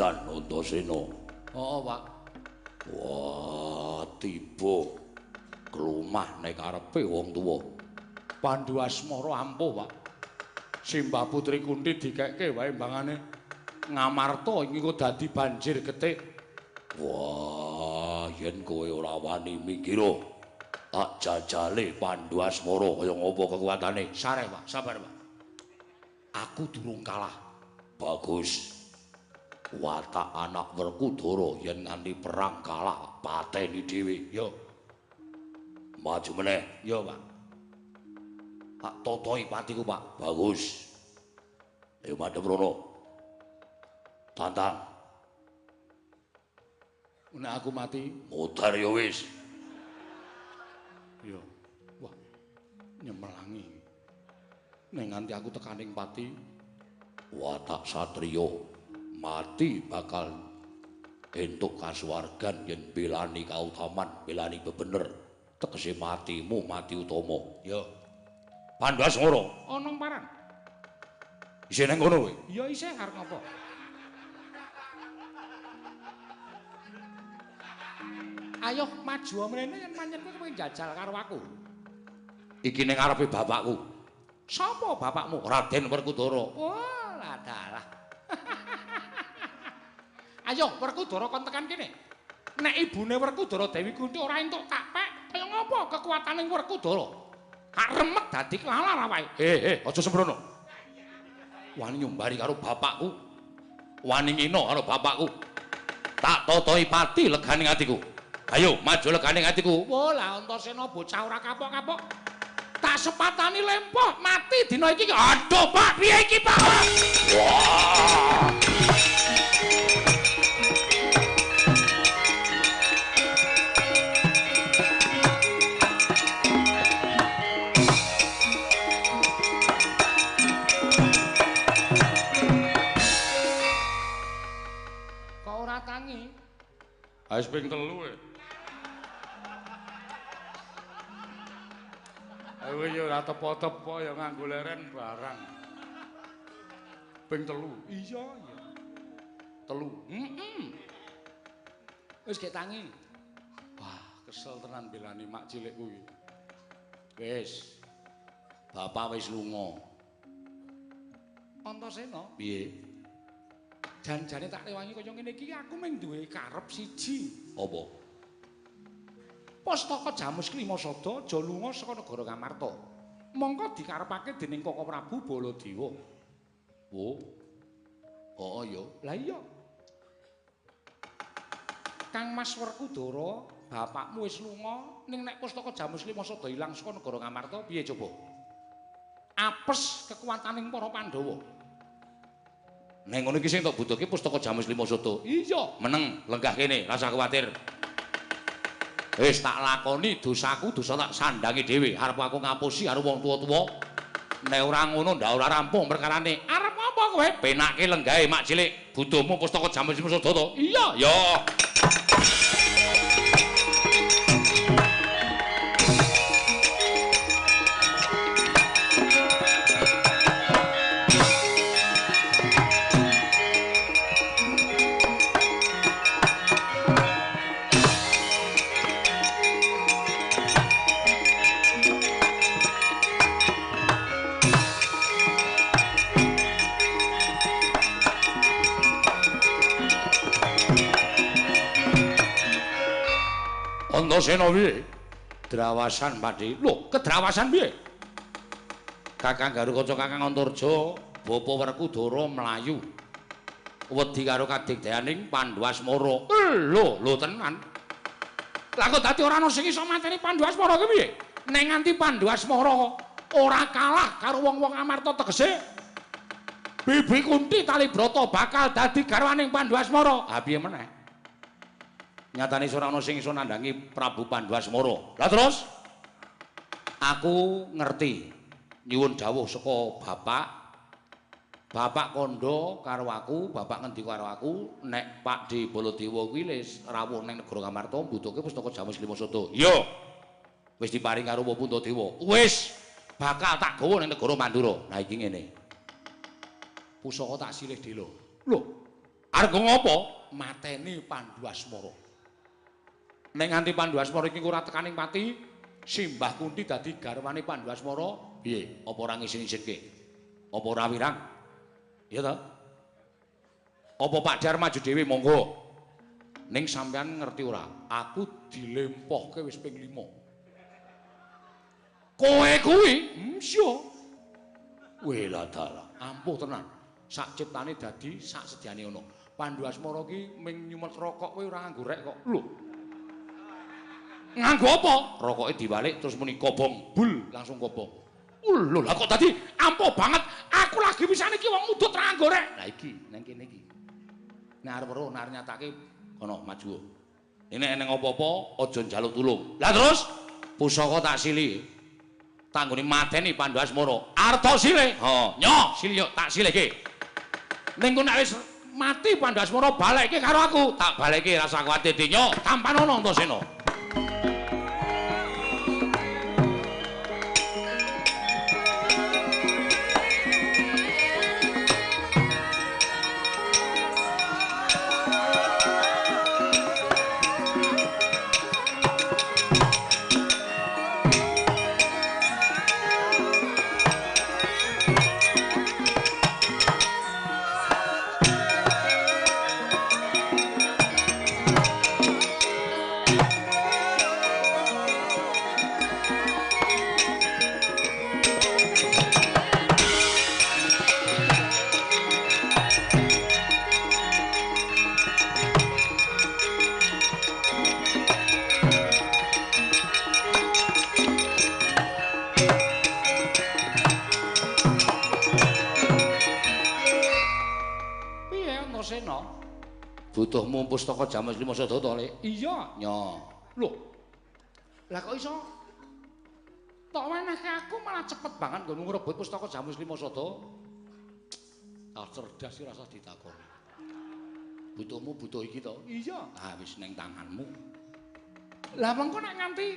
Antasena. Heeh, Pak. Wah, tiba klumah nek karepe wong tuwa. Pandu Asmara ampuh, Pak. Simbah Putri Kunti dikekke wae mbangane Ngamarta iki kok dadi banjir getik. Wah, yen kowe ora wani minggir, tak jajale Pandu Asmara kaya ngopo kekuatane. Sareh, Pak, sabar, Pak. Aku durung kalah. Bagus. Watak anak Werkudara yen nganti perang kalah pateni dhewe. Yo. Maju meneh. Yo, Pak. Tak totoi patiku, Pak. Bagus. Ayo madhep rono. Tantang. Nek aku mati, mudhar ya wis. Yo. Wah. Nyemelangi. Nek nganti aku tekaning pati, watak satriya mati bakal entuk kasuwargan yen belani kautaman, belani bebener. Tegese matimu mati utama. Yo. Pandu Asmara. Ana parang. Isih nang kono kowe? Ya isih arep ngapa? Ayo maju mrene yen pancen kowe kepengin jajal karo aku. Iki ning ngarepe bapakku. Sapa bapakmu? Raden Werkudara. Wah, lah dalah. Ayo Werkudara kon tekan kene. Nek ibune Werkudara Dewi Kunti ora entuk tak pek, kaya ngopo kekuatane Werkudara? Hak remet dadi klalar awake. He, aja sembrono. Wani nyumbari karo bapakku. Wani ngino karo bapakku. Tak totoi pati legane atiku. Ayo maju legane atiku. Wah, lah Antasena bocah ora kapok-kapok. Tak sepatani lempoh mati dina iki. Aduh, Pak, piye iki, Pak? Wah. Kok ora tangi? Wis ping 3 e. Ayo ya ora tepo-tepo ya nganggo leren barang. Ping 3. Iya, iya. 3. Heeh. Wis gek tangi. Wah, kesel tenan belani mak cilikku iki. Wis. Bapak wis lunga. Antasena, piye? Janjane tak rewangi kaya ngene iki aku mung duwe karep siji. Apa? Pustaka Jamus Klima Sada aja lunga saka negara Ngamarta. Mongko dikarepake dening Koko Prabu Baladewa. Oh. Oh iya. Lah iya. Kang Mas Werkudara, bapakmu wis lunga, ning nek pustaka Jamus Klima Sada ilang saka negara Ngamarta, piye coba? Apes kekuataning para Pandhawa. Nek ngono iki sing tok butuhke pustaka Jamus Klima Sada. Iya, meneng lenggah kene, rasa kuwatir. Wis tak lakoni dosaku, dosa tak sandangi dhewe. Arep aku ngapusi karo wong tuwa-tuwa. Nek ora ngono ndak ora rampung perkarane. Arep apa kowe? Penake lenggahe mak cilik. Butuhmu pustaka Jamus Lima Sada to? Iya, ya. Antasena piye? Drawasan Pakde. Lho, kedrawasan piye? Kakang Garukaca, Kakang Antarja, Bapa Werkudara mlayu. Wedi karo kadigdayaning Pandhu Asmara. Lho, lho tenan. Lah kok dadi ora ana sing iso mateni Pandhu Asmara ki piye? Nek nganti Pandhu Asmara ora kalah karo wong-wong Amarta tegese Bibi Kunti Talibrata bakal dadi garwaning Pandhu Asmara. Ha piye meneh? Nyatane ora ana sing iso nandhangi Prabu Pandhu Asmara. Lah terus aku ngerti nyuwun dawuh saka bapak. Bapak kandha karo aku, bapak ngendika karo aku nek Pakde Baladewa kuwi wis rawuh ning negara Ngamarta mbutuhke pustaka Jamus Lima Sada. Iya. Wis diparing karo Puntadewa. Wis bakal tak gawa ning negara Mandura. Lah iki ngene. Pusaka tak silih dela. Lho, arep ngopo? Mateni Pandhu Asmara. Nek nganti Pandhu Asmara iki ora tekaning pati, Simbah Kunti dadi garwane Pandhu Asmara, piye? Apa ora ngisin-isinke? Apa ora wirang? Iya ta? Apa Pak Dar maju dhewe monggo. Ning sampean ngerti ora? Aku dilempohke wis ping 5. Kowe kuwi? Syo. Weh lah dalah, ampuh tenan. Sak ciptane dadi sak sediane ana. Pandhu Asmara ki ming nyumet rokok kowe ora nganggo rek kok. Lho. Nganggo apa? Rokoke diwalik terus muni kobong, bul langsung kobong. Lho lah kok dadi ampuh banget. Aku lagi pisane iki wong udut ra nganggo rek. Lah iki nang kene iki. Nek arep weruh nek arep nyatake kono maju. Nek eneng apa-apa aja njaluk tulung. Lah terus pusaka tak silih. Tanggone mateni Pandhu Asmara. Arta silih. Ha, nyoh silih yo tak silihke. Ning kono nek wis mati Pandhu Asmara balekke karo aku. Tak balekke rasa kuwatir nyoh tampanono Antasena. Butuhmu pustaka Jamus Lima Sada to, Le? Iya, nyo. Lho. Lah kok iso? Tok wenehke aku malah cepet banget nggonmu ngrebut pustaka Jamus Lima Sada. Ah cerdas iki rasa ditakoni. Butuhmu butuh iki to? Iya. Ah wis ning tanganmu. Lah mengko nek nganti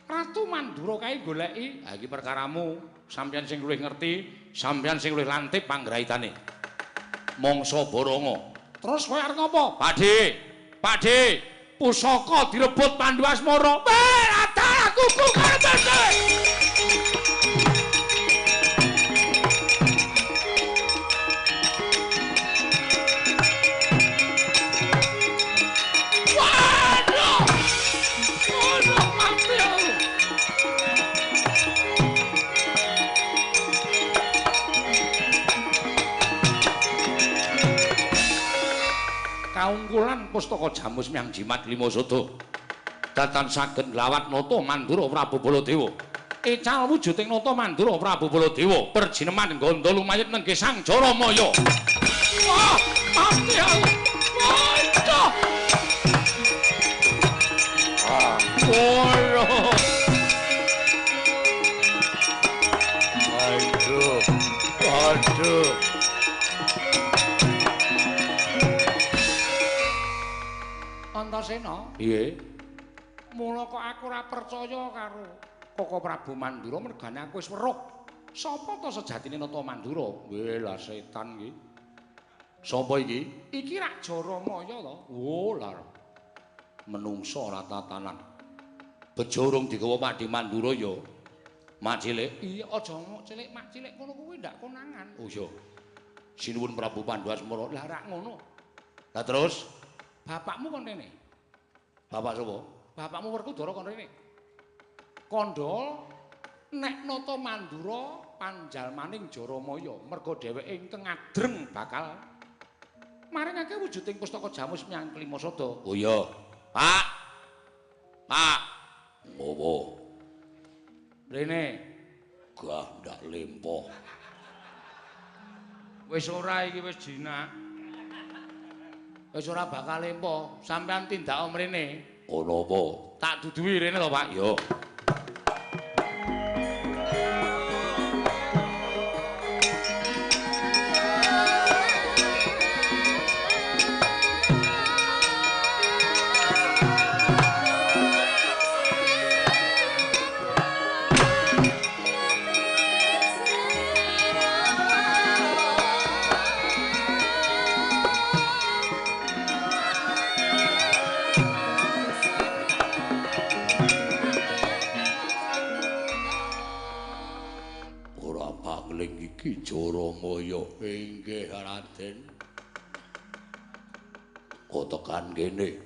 Ratu Mandura kae goleki, ha iki perkaramu, sampeyan sing luwih ngerti, sampeyan sing luwih lantip panggraitane. Mangsa Baronga. Terus kowe arep ngopo? Pakde, Pakde, pusaka direbut Pandhu Asmara. Weh, adah aku karepe kowe. Waduh! Waduh, mati aku. Kaungkulan pustaka Jamus Miang Jimat Lima Sada datan saged nglawat nata Mandura Prabu Baladewa. Ical wujuding nata Mandura Prabu Baladewa perjineman gandha lumayit nenggih Sang Jaramaya. Wah, mati aku. Waduh. Ah. Antasena. Piye? Mula kok aku ora percaya karo Koko Prabu Mandura mergane aku wis weruh. Sapa to sejatine Nata Mandura? Weh lah setan iki. Sapa iki? Iki rak Jaramaya to. Oh lah. Menungsa ora tatanan. Bejo urung digawa Pakdhe Mandura ya. Mak cilik. Iya aja mak cilik, mak cilik ngono kuwi ndak konangan. Oh iya. Sinuwun Prabu Pandu Asmara. Lah rak ngono. Lah terus bapakmu kon rene. Bapak sapa? Bapakmu Werkudara kon rene. Kandha nek Nata Mandura panjalmaning Jaramaya merga dheweke ingkang ngadreng bakal maringake wujuding pustaka jamus menyang Klimasada. Oh iya. Pak. Pak. Ngopo? Rene. Gah ndak lempoh. Wis ora iki wis jinak. Wis ora bakal lempoh. Sampeyan tindak mrene. Ono apa? Tak duduhi rene to, Pak. Yo. Jaramaya inggih Raden. Kotekan kene.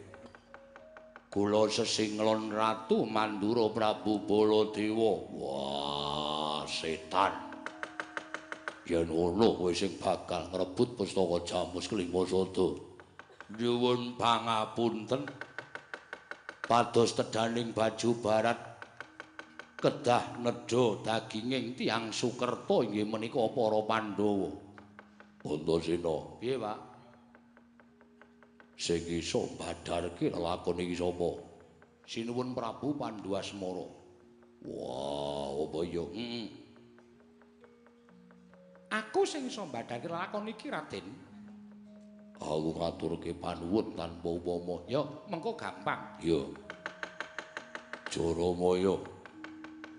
Kula sesinglon Ratu Mandura Prabu Baladewa. Wah, setan. Yen ngono kowe sing bakal ngrebut pustaka Jamus Klimasada. Nyuwun pangapunten. Pados tedaning baju barat kedah nedha daginging tiyang Sukerta inggih menika para Pandhawa. Antasena, piye, Pak? Sing iso mbadharke lelakon iki sapa? Sinuwun Prabu Pandu Asmara. Wah, apa ya? Heeh. Aku sing iso mbadharke lelakon iki, Raden. Aku ngaturke panuwun tanpa upama. Ya, mengko gampang. Ya. Jaramaya.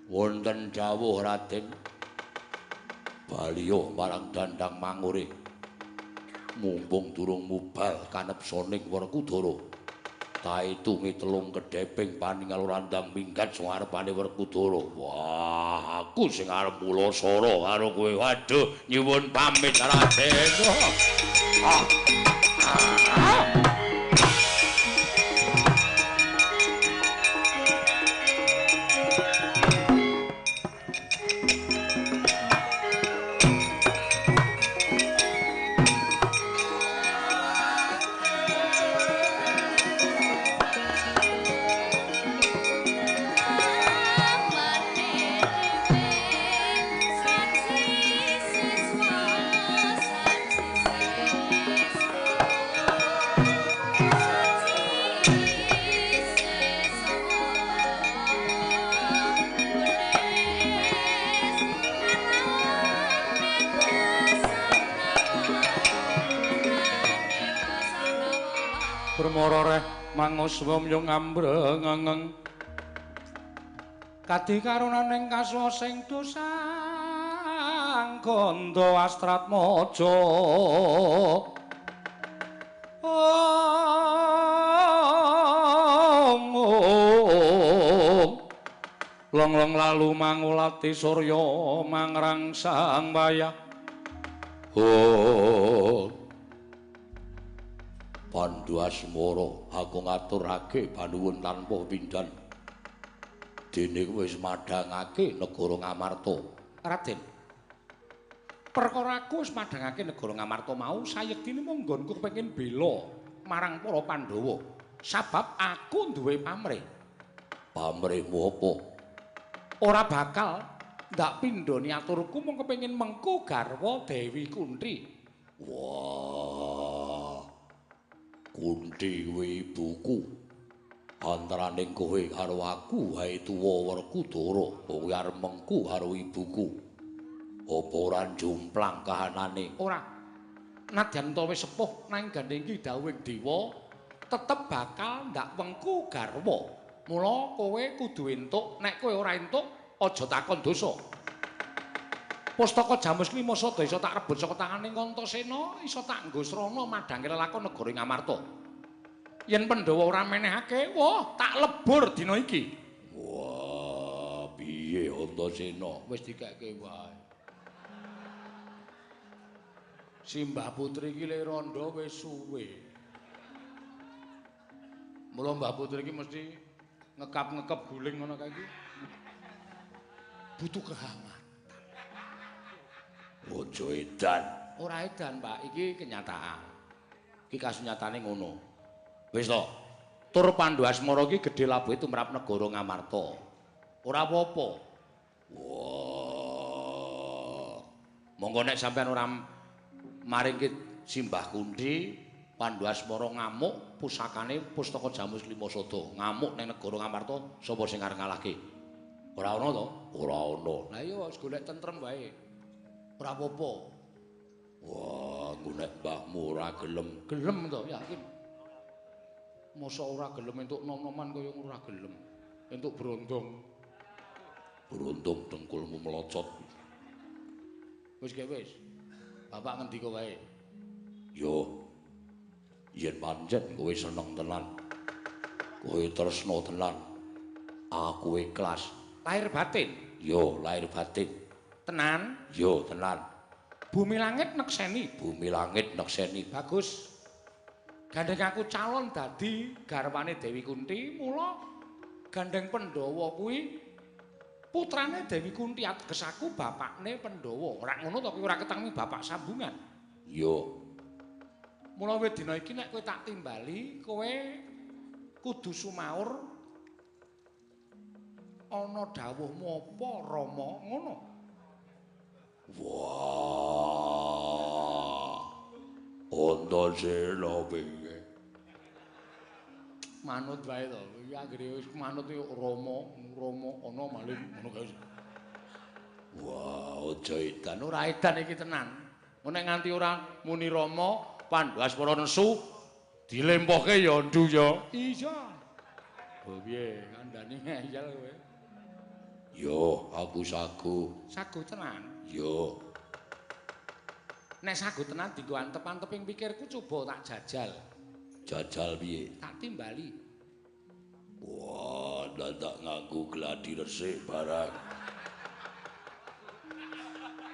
Wonten dawuh Raden. Baliyo marang dandang mangure. Mumpung durung mubal kanepsoning Werkudara. Taitunge telung kedheping paningal randang minggat sing arepane Werkudara. Wah, aku sing arep mulasara karo kowe. Waduh, nyuwun pamit Raden. Ah. Ah. Manguswa myo ngambrengeng kadi karunaning kaswa sing dosang gandha astratmaja. Om long-long lalu mangulati surya mangrangsang wayah. Oh Pandu Asmara, aku ngaturake panuwun tanpa pindhan. Dene wis madhangake negara Ngamarta. Raden, perkara aku wis madhangake negara Ngamarta mau sayektine mung nggonku kepengin bela marang para Pandhawa. Sabab aku duwe pamrih. Pamrihmu apa? Ora bakal ndak pindhoni aturku mung kepengin mengku garwa Dewi Kunti. Wah. Kunti kuwi ibuku. Antaraning kowe karo aku wae tuwa Werkudara, kowe arep mengku karo ibuku. Apa ora jomplang kahanane? Ora. Nadyan ta wis sepuh nang gandeng iki dawuhing dewa, Tetep bakal ndak wengku garwa. Mula kowe kudu entuk, nek kowe ora entuk aja takon dosa. Pustaka Jamus Klima Sada iso tak rebut saka tangane Antasena, iso tak nggo srana madhange lelakon negara Ngamarta. Yen Pandhawa ora menehake, wah tak lebur dina iki. Wah, piye Antasena? Wis dikeke wae. Simbah Putri iki le rondo wis suwe. Mula Mbah Putri iki mesti ngekap-ngekep guling ngono kae iki. Butuh kehangatan. Aja edan. Ora edan, Pak. Iki kenyataan. Iki kasunyatane ngono. Wis to. Tur Pandhu Asmara iki gedhe labuhe tumrap negara Ngamarta. Ora apa-apa. Wah. Monggo nek sampean ora maringke Simbah Kunthi, Pandhu Asmara ngamuk pusakane Pustaka Jamus Klima Sada, ngamuk ning negara Ngamarta, sapa sing arep ngalahke? Ora ana to? Ora ana. Lah iya wis golek tentrem wae. Ora apa-apa. Wah, engko nek mbahmu ora gelem. Gelem to, yakin. Mosok ora gelem entuk nom-noman kaya ora gelem. Entuk brondong. Brondong dengkulmu melocot. Wis gek wis. Bapak ngendika wae. Yo. Yen pancen kowe seneng tenan. Kowe tresna tenan. Aku ikhlas. Lahir batin. Yo, lahir batin. Tenan? Yo, tenan. Bumi langit nekseni. Bumi langit nekseni. Bagus. Gandeng aku calon dadi garwane Dewi Kunti, mula gandeng Pandhawa kuwi putrane Dewi Kunti, ateges aku bapakne Pandhawa. Ora ngono to, kowe ora ketemu bapak sambungan. Yo. Mula wit dina iki nek kowe tak timbali, kowe kudu sumaur ana dawuhmu apa Rama ngono. Wah. Antasena piye? Manut wae to. Iki anggere wis manut iki Rama, Rama ana maling ngono kae. Wah, aja edan. Ora edan iki tenan. Nek nganti ora muni Rama, Pandhu Asmara nesu dilempohke ya ndu ya. Iya. Oh piye kandhane ngeyel kowe. Yo, aku sagu. Sagu tenan. Yo. Nek sagu tenan dienggo antep-anteping pikirku coba tak jajal. Jajal piye? Tak timbali. Wah, dadak nganggo gladi resik barang.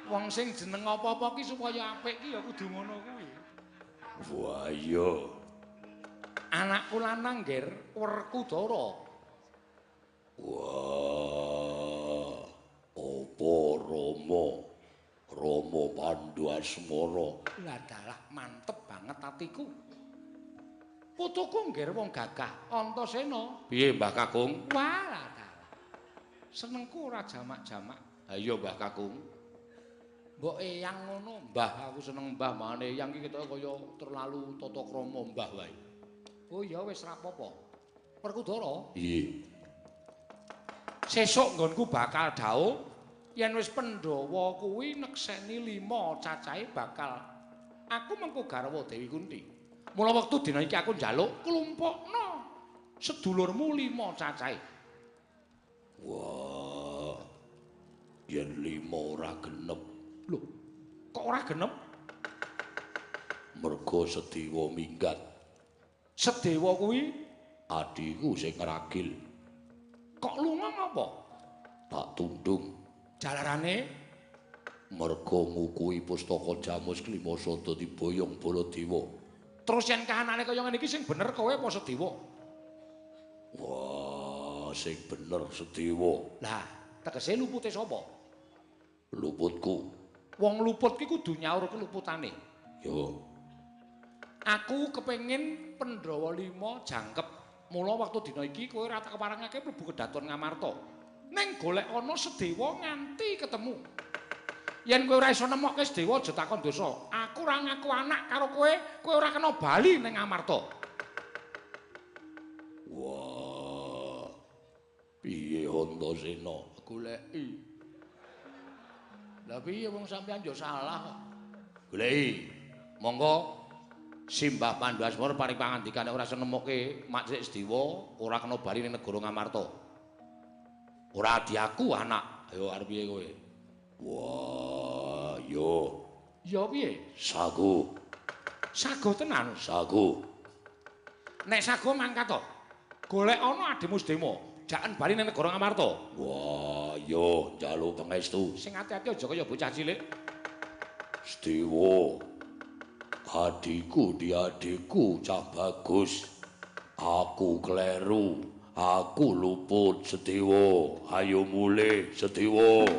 Wong sing jeneng apa-apa ki supaya apik ki ya kudu ngono kuwi. Wah, iya. Anakku lanang ngger Werkudara. Wah, apa Rama? Rama Pandhu Asmara. Lah dalah mantep banget atiku. Putuku ngger wong gagah Antasena. Piye Mbah Kakung? Wah, lah dalah. Senengku ora jamak-jamak. Ha iya Mbah Kakung. Mbok eyang ngono, Mbah aku seneng Mbah mane eyang iki ketoke kaya terlalu tata krama Mbah wae. Oh iya wis ra apa-apa. Werkudara. Piye? Sesuk nggonku bakal dhauh yen wis Pandhawa kuwi nekseni 5 cacahe bakal aku mengko garwa Dewi Kunti. Mula wektu dina iki aku njaluk klumpukno sedulurmu 5 cacahe. Wah. Yen 5 ora genep. Lho, kok ora genep? Mergo Sedewa minggat. Sedewa kuwi adhiku sing ngragil. Kok lunga ngapa? Tak tundung. Jalarane mergo ngukuhi pustaka Jamus Klima Sada diboyong Baladewa. Terus yen kahanane kaya ngene iki sing bener kowe apa Sedewa? Wah, sing bener Sedewa. Lah, tegese lupute sapa? Luputku. Wong luput ki kudu nyaur keluputane. Yo. Aku kepengin Pandhawa 5 jangkep. Mula wektu dina iki kowe ora tak keparengake mlebu kedaton Ngamarta. Ning golek ana Sedewa nganti ketemu. Yen kowe ora iso nemokke Sedewa aja takon dosa. Aku ora ngaku anak karo kowe, kowe ora kena bali ning Ngamarta. Wah. Piye Antasena? Goleki. Lah piye wong sampean ya salah kok. Goleki. Monggo Simbah Pandu Asmara paring pangandikan nek ora iso nemokke Mak Cilik Sediwa, ora kena bali ning negara Ngamarta. Ora diaku anak. Ayo arep piye kowe? Wah, yo. Ya piye? Sago. Sago tenan. Sago. Nek sago mangkat to. Golek ana adhimu Sedewa, jaken bali ning negara Ngamarta. Wah, yo njaluk pangestu. Sing ati-ati aja kaya bocah cilik. Sedewa. Adikku di adikku cah bagus. Aku kleru, aku luput Sedewa. Ayo mulih Sedewa.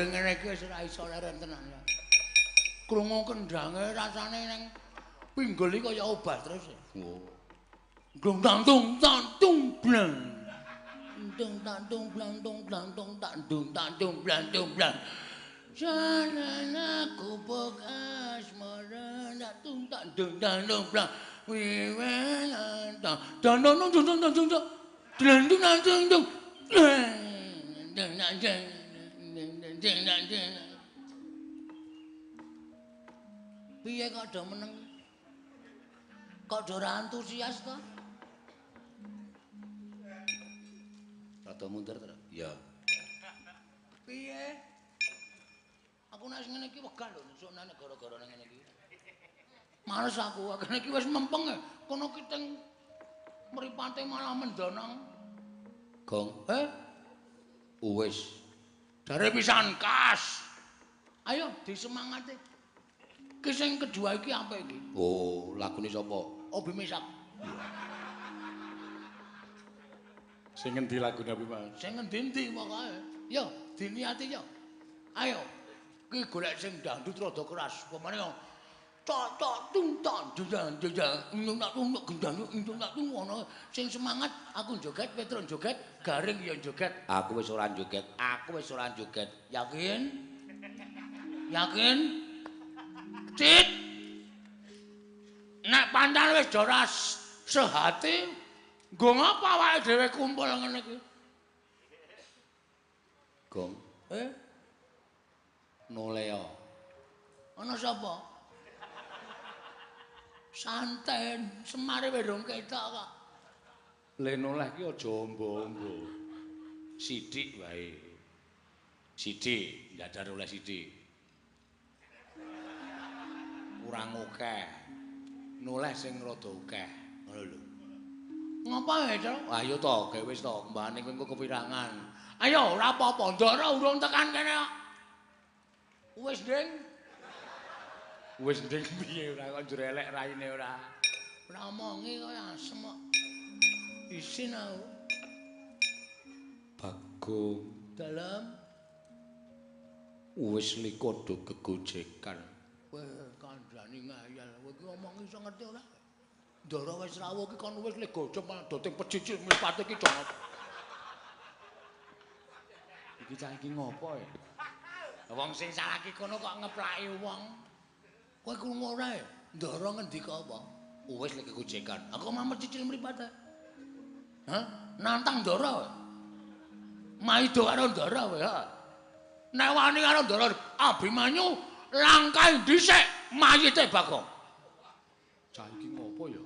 Ngene iki wis ora iso leren tenan ya. Krungu kendhange rasane nang pinggul iki kaya obah terus. Oh. Dung tang tung tang tung blang. Dung tang tung blang tung blang tung tang dung tang tung blang tung blang. Jalan aku bekas marana tung tang dung tang tung blang. Wiwelan tang dan dung dung dung dung dung dung. Dung dung dung dung. Dung dung dung. Piye kok do meneng? Kok do ora antusias to? Rada mundur to? Ya. Piye? Aku nek ngene iki wegah lho, nesuk nek gara-gara ngene iki. Males aku, ngene iki wis mempeng. Kono ki teng mripate malah mendonong. Gong. Eh? Wis. Jare pisan kas. Ayo disemangati. Ki sing kedua iki apik iki. Oh, lagune sapa? Obi Misak. Sing ngendi lagune Obi Mas? Sing ngendi-endi pokoke. Yo, diniati yo. Ayo. Ki golek sing dangdut rada keras. Pemane yo tok tok tung tok jajang jajang tung tak tung gendang tung tak tung ngono. Sing semangat aku joget, Petro joget, Garing ya joget. Aku wis ora joget, aku wis ora joget. Yakin? Yakin? Cit. Nek pancen wis ora sehati, nggo ngapa awake dhewe kumpul ngene iki? Gong. Eh? Noleo. Ana sapa? Santen, Semare wis rong ketok kok. Le noleh ki aja ombo-ombo. Sithik wae. Sithik, njajal oleh sithik. Kurang akeh. Noleh sing rada akeh. Ngono lho. Ngapa ya, Cok? Ayo to, gawe wis to, kembane kowe engko kepirangan. Ayo ora apa-apa, Ndara urung tekan kene kok. Wis, Ding. Wis nding piye ora kok njur elek raine ora. Ora omongi kaya asem kok. Isin aku. Bagong dalem wis likodo gegojekan. Kowe kandhani ngayal. Kowe iki omong iso ngerti ora? Ndara wis rawuh iki kon wis legojok malah doting pecicil mripate iki dong. Iki cah iki ngopo ya? Wong sing salah iki kono kok ngeplaki wong. Kowe krungu ora ya? Ndara ngendika apa? Wis lek gegojekan. Aku mah cicil mripate. Hah? Nantang Ndara kowe. Maido karo Ndara kowe, ha. Nek wani karo Ndara Abimanyu langkahe dhisik mayite Bagong. Cah iki ngopo ya?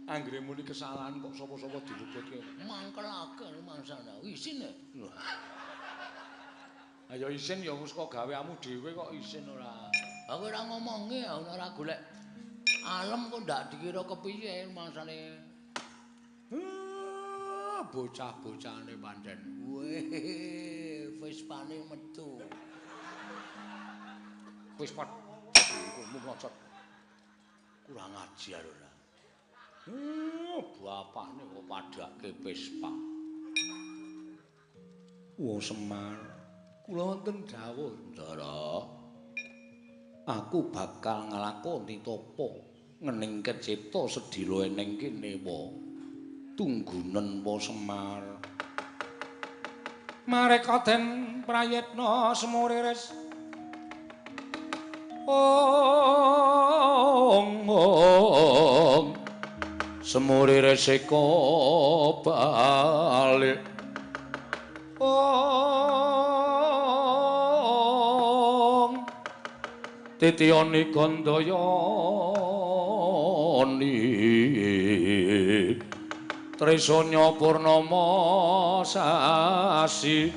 Anggere muni kesalahan kok sapa-sapa diluputke. Mangkelake rumangsane. Isin e. Ayo isin ya wis kok gaweamu dhewe kok isin ora. Aku ora ngomongi, ora golek alem kok ndak dikira kepiye rumangsane. Bocah-bocahane pancen. Weh, Vespane metu. Vespa mung ngocot. Kurang ajar ora. Bapakne kok padhake Vespa. Wo Semar, kula wonten dawuh, Ndara. Aku bakal nglakoni tapa ngening kecipta sedhela eneng kene wae. Tunggunen po Semar. Mareka den prayitna semuriris. Ong ong semuriris eka balik. Ong titiyani gandayani Trisanya purnama sasi.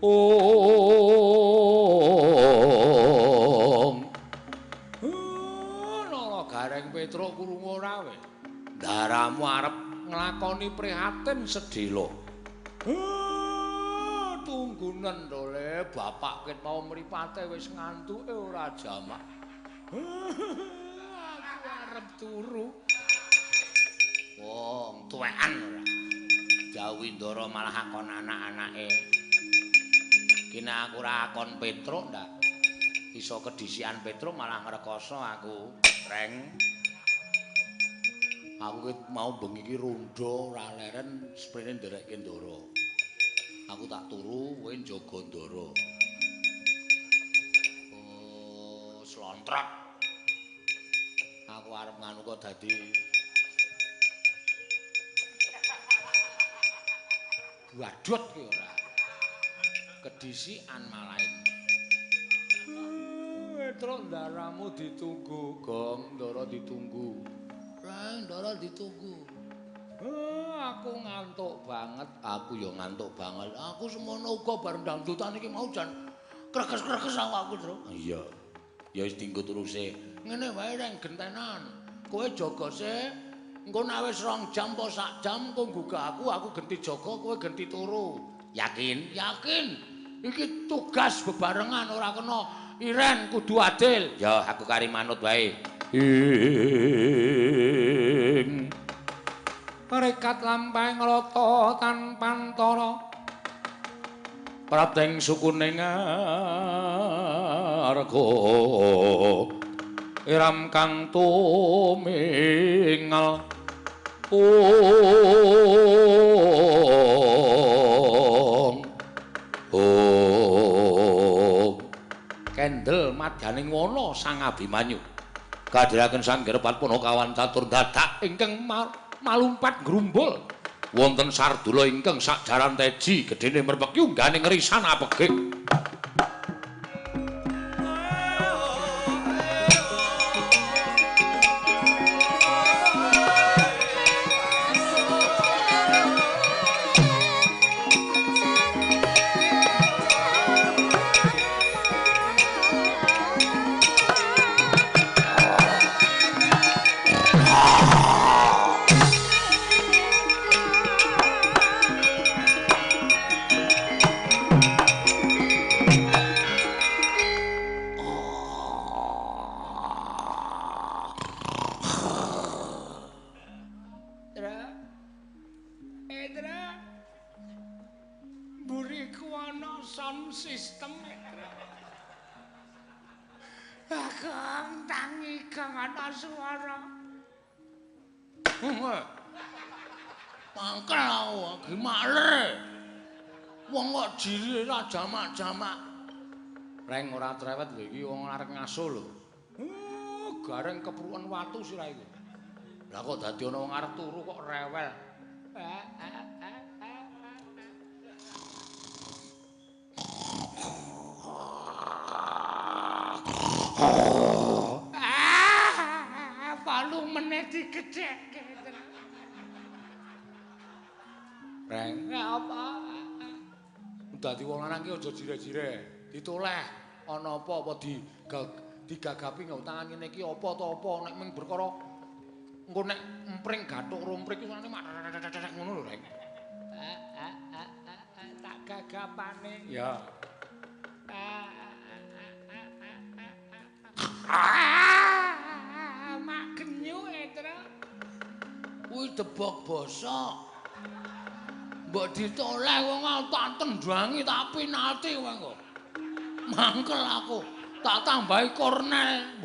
Ong Nala Gareng Petruk krungu ora we? Ndaramu arep nglakoni prihatin sedhela. Tunggunen to le, bapak ket mau mripate wis ngantuke ora jamak. Aku arep turu. Wong tuwekan ora. Dawuh Ndara malah akon anak-anake. Kene aku ora akon Petruk ndak. Iso kedhisikan Petruk malah ngrekoso aku. Reng. Aku ki mau bengi iki rondo ora leren sprene nderekke Ndara. Aku tak turu kowe njaga Ndara. Oh, slontrok. Aku arep nganu kok dadi badut ki ora. Kedhisikan malahin. Petruk ndaramu ditunggu, Gong, Ndara ditunggu. Reng, Ndara ditunggu. Aku ngantuk banget. Aku ya ngantuk banget. Aku semono uga bareng dangdutan iki mau jan krekes-krekes aku, Truk. Iya. Ya wis dinggo teruse. Ngene wae Reng, gentenan. Kowe jaga sik. Engko nek wis 2 jam apa sak jam engko nggugah aku, aku genti jaga, kowe genti turu. Yakin? Yakin. Iki tugas bebarengan ora kena iren, kudu adil. Ya, aku kari manut wae. Ing Rekat lampahing rata tanpantara prapting sukuning arga iram kang tumingal. Ong ong kendel madyaning wana Sang Abimanyu kadhiraken Sang Gerpat Punakawan catur dadak ingkang malumpat grumbul wonten sardula ingkang sakjaran teji gedene merpeki unggane ngrisan apeging. Bagong tangi kang ana suara. Mangkel aku gimaler. Wong kok jire ra jamak-jamak. Reng ora trewet lho iki wong arep ngaso lho. Gareng kepruken watu sira iki. Lah kok dadi ana wong arep turu kok rewel. Palu meneh digedhekke. Reng, apa? Dadi wong lanang ki aja jire-jire, ditoleh ana apa-apa digagapi nggo tangan ngene iki apa ta apa nek mung perkara engko nek empring gathuk rumprik iki mak ngono lho, Reng. Tak gagapane. Ya. Mak genyuk Etra. Kuwi debok bosok. Mbok ditoleh wong tak tendangi tak penalti kowe engko. Mangkel aku. Tak tambahi kornel.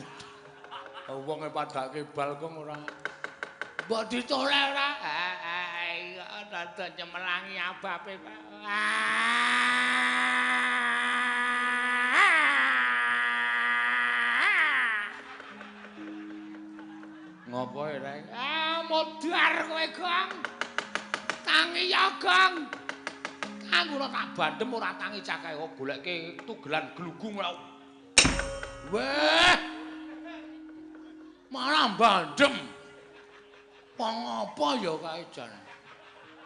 Wong e padake bal kok ora. Mbok ditoleh ora? Iya. Rada nyemelangi ababe, Pak. Ngopo reng? Ah, modar kowe, Gong. Tangi ya, Gong. Kanggo ora tak bandem ora tangi cakae kok goleke tugelan glugung ora. Weh. Malah bandem. Wong apa ya kae jan?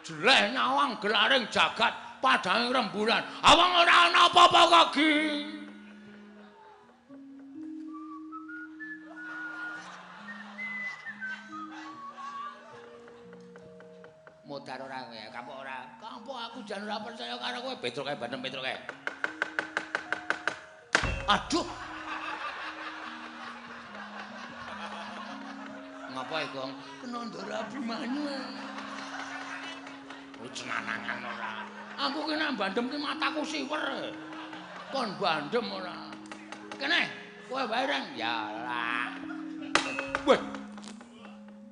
Jeleh nyawang gelaring jagat padhange rembulan. Awang ora ana apa-apa kok, Gi. Modar ora kowe, kapok ora. Kapok aku jan ora percaya karo kowe. Petruk kae bandem Petruk kae. Aduh. Ngapa e, Gong? Kena Ndara Abimanyu. Cenanangan ora. Aku ki nek bandem ki mataku siwer. Kon bandem ora. Kene, kowe wae reng. Ya lah. Weh.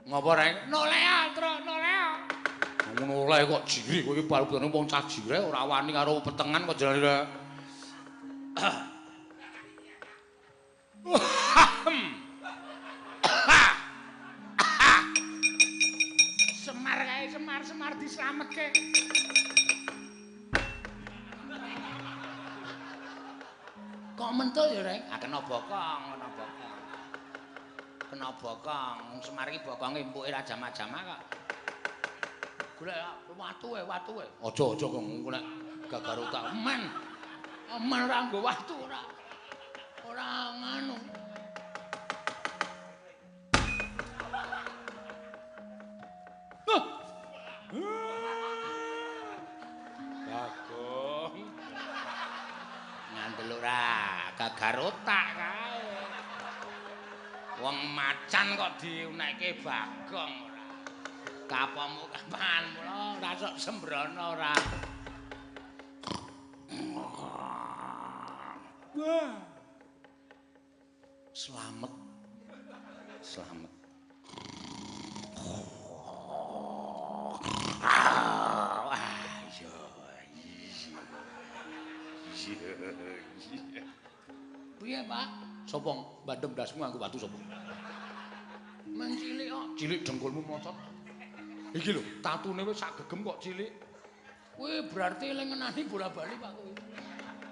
Ngapa reng? Noleh, Truk, noleh. Ngono kok jiri kowe iki balukane wong cah jire ora wani karo petengan kok jare. Semar kae, Semar, Semar dislametke. Kok mentul ya, Reng? Ah kena bokong, kena bokong. Kena bokong. Semar iki bokonge empuke ra jama-jama kok. Golek watu e, watu e. Aja-aja kok golek gagar otak. Men. Men ora nggo watu ora. Ora nganu. Bagong. Ngandel ora gagar otak kae. Wong macan kok diunekke Bagong ora. Kapamu kapan mula ora sok sembrono ora. Wah. Slamet. Slamet. Wah, iya. Iya. Piye, Pak? Sapa bandem ndasmu nganggo watu sapa? Men cilik kok. Cilik dengkulmu mocot. Iki lho, tatune wis sak gegem kok cilik. Kuwi berarti eling ngenani bola-bali, Pak kuwi.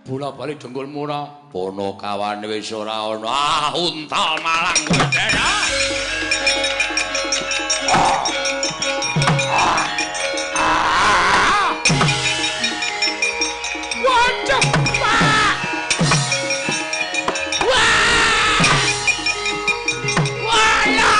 Bola-bali dengkulmu ora. Ponokawane wis ora ana. Ah, untal malang kowe, Dek. Waduh, Pak. Wah! Wah, ya.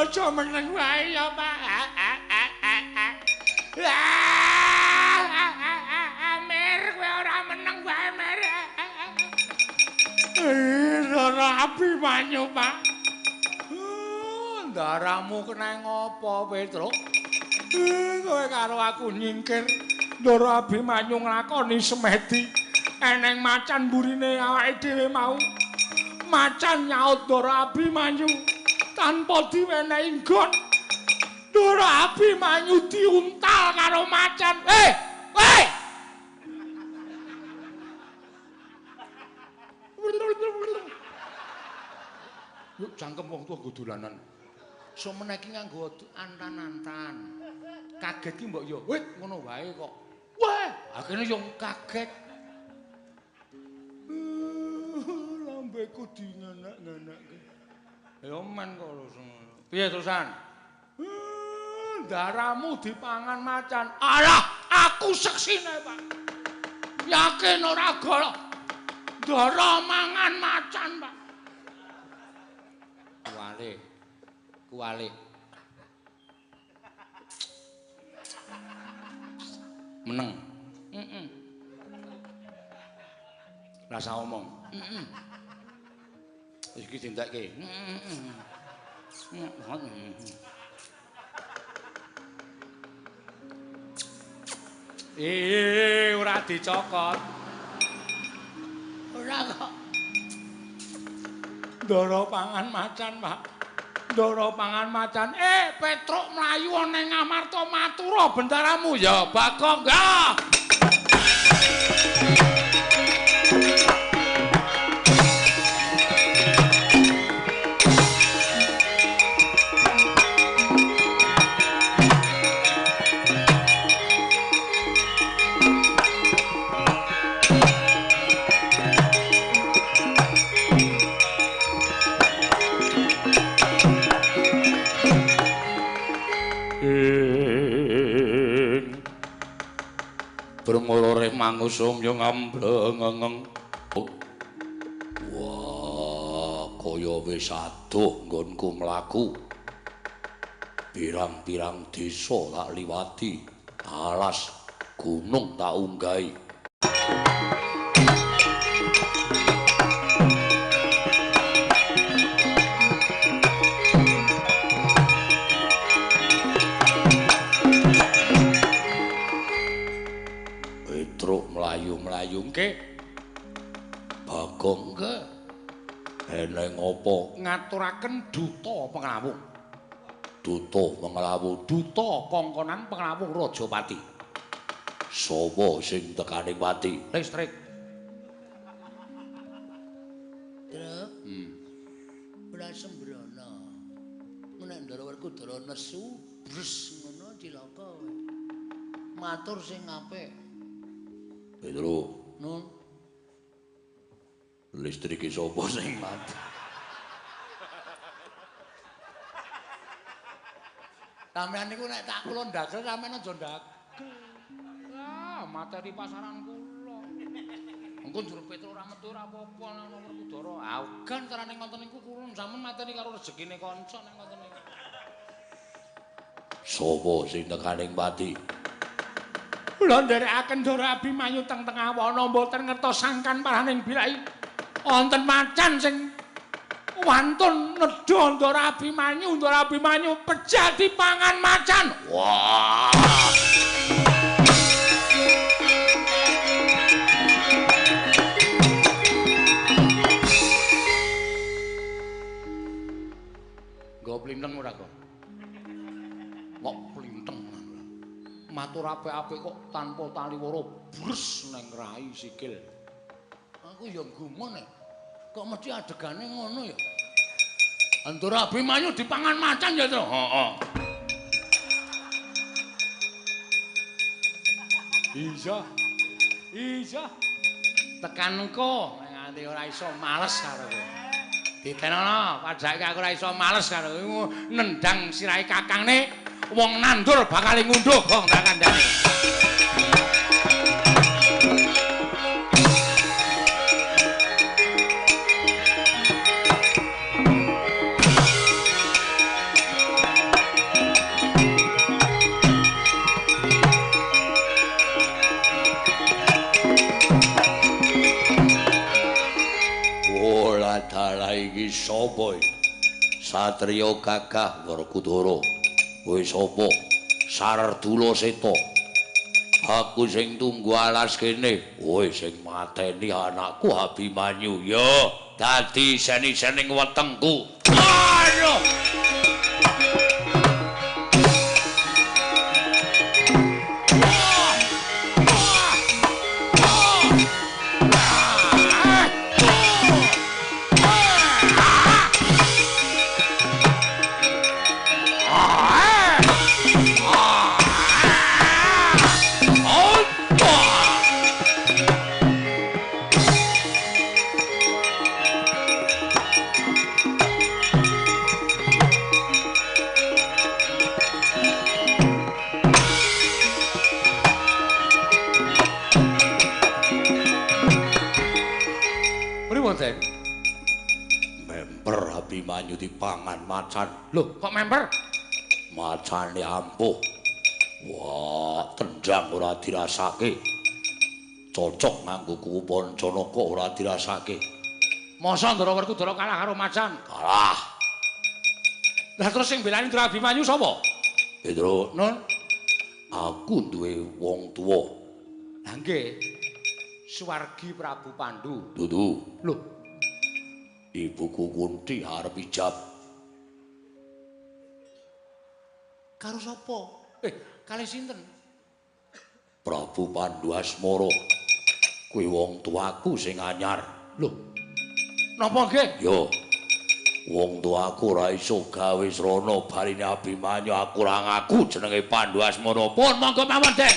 Aja meneng wae ya, Pak. Mer, kowe ora meneng wae, Mer. Ora Abimanyu, Pak. Ndaramu kena ngopo, Petruk? Kowe karo aku nyingkir. Ndara Abimanyu nglakoni semedi. Eneng macan mburine awake dhewe mau. Macan nyaut Ndara Abimanyu. Tanpa diwenehi nggon. Ndara Abimanyu diuntal karo macan. Hei! Hei! Yuk jangkem wong tuwa nggo dolanan. Somene iki nganggo antan-antan. Kaget ki mbok yo, wit ngono wae kok. Wah, akhirnya yo kaget. Lambeku dingenek-ngenekke. Ya men kok lho. Piye terusan? Daramu dipangan macan. Alah, aku seksine, Pak. Yakin ora golok. Dara mangan macan, Pak. Kuwale. Kuwale. Meneng. Heeh. Rasa omong. Heeh. Wis iki dintekke. Heeh. Ora dicokot. Ora kok. Ndara pangan macan, Pak. Ndara pangan macan. Petruk mlayu ana ing Amarta matura bendaramu ya, Bagong. Ya. Bremolore mangusum yo ngamblengeng. Wah, kaya wis adoh nggonku mlaku. Pirang-pirang desa tak liwati, alas gunung tak unggahi. Mlayu-mlayu nggih. Bagong nggih. Eneng apa? Ngaturaken duta penglawung. Duta penglawung, duta kongkonan penglawung Rajapati. Sapa sing tekaning pati? Listrik. Truk. Ora sembrono. Nek Ndara Werkudara nesu, bres ngono cilaka kowe. Matur sing apik. Petro, nun. Listrike sapa sing mati? Sampeyan niku nek tak kula ndagel sampeyan aja ndagel. Ah, materi pasaran kula. Engko njur Petro ora metu ora apa-apa nek ana Werkudara. Ah, ugan carane ngoten niku kula sampeyan materi karo rezekine kanca nek ngoten niku. Sapa sing tekaning pati? Kula nderekaken Ndara Abimanyu teng tengah wana mboten ngertos sangkan paraning bilai wonten macan sing wantun nedha Ndara Abimanyu, Ndara Abimanyu pejah dipangan macan. Wah. Nggo plinteng ora kok? Kok plinteng? Matur apik-apik kok tanpa taliwara bres neng rai sikil. Aku ya gumun e. Kok mesti adegane ngono ya? Ndara Abimanyu dipangan macan ya, Tru? Heeh. Iya. Iya. Tekan engko nganti ora iso males karo kowe. Ditenono, padake aku ora iso males karo kowe nendang sirahe kakangne. Wong nandur bakal ngunduh gong tak kandhane. Ora dalah iki sapa? Satriya gagah Werkudara. Kowe sapa? Sardula Seta. Aku sing tunggu alas kene. Kowe sing mateni anakku Abimanyu. Ya, dadi seni-sening wetengku. Aduh. Abimanyu dipangan macan. Lho, kok memper? Macane ampuh. Wah, tendang ora dirasake. Cocok nganggo kuwu Pancanaka ora dirasake. Masa Ndara Werkudara kalah karo macan? Kalah. Lah terus sing belani Ndara Abimanyu sapa? Petro, Nun, aku duwe wong tuwa. Lah nggih. Suwargi Prabu Pandu. Dudu. Lho, ibuku Kunti arep ijab. Karo sapa? Kalih sinten? Prabu Pandu Asmara. Kuwi wong tuaku sing anyar. Lho. Napa nggih? Yo. Wong tuaku ora iso gawe srana baline Abimanyu, aku ora ngaku jenenge Pandu Asmara. Pun monggo mawon, Den.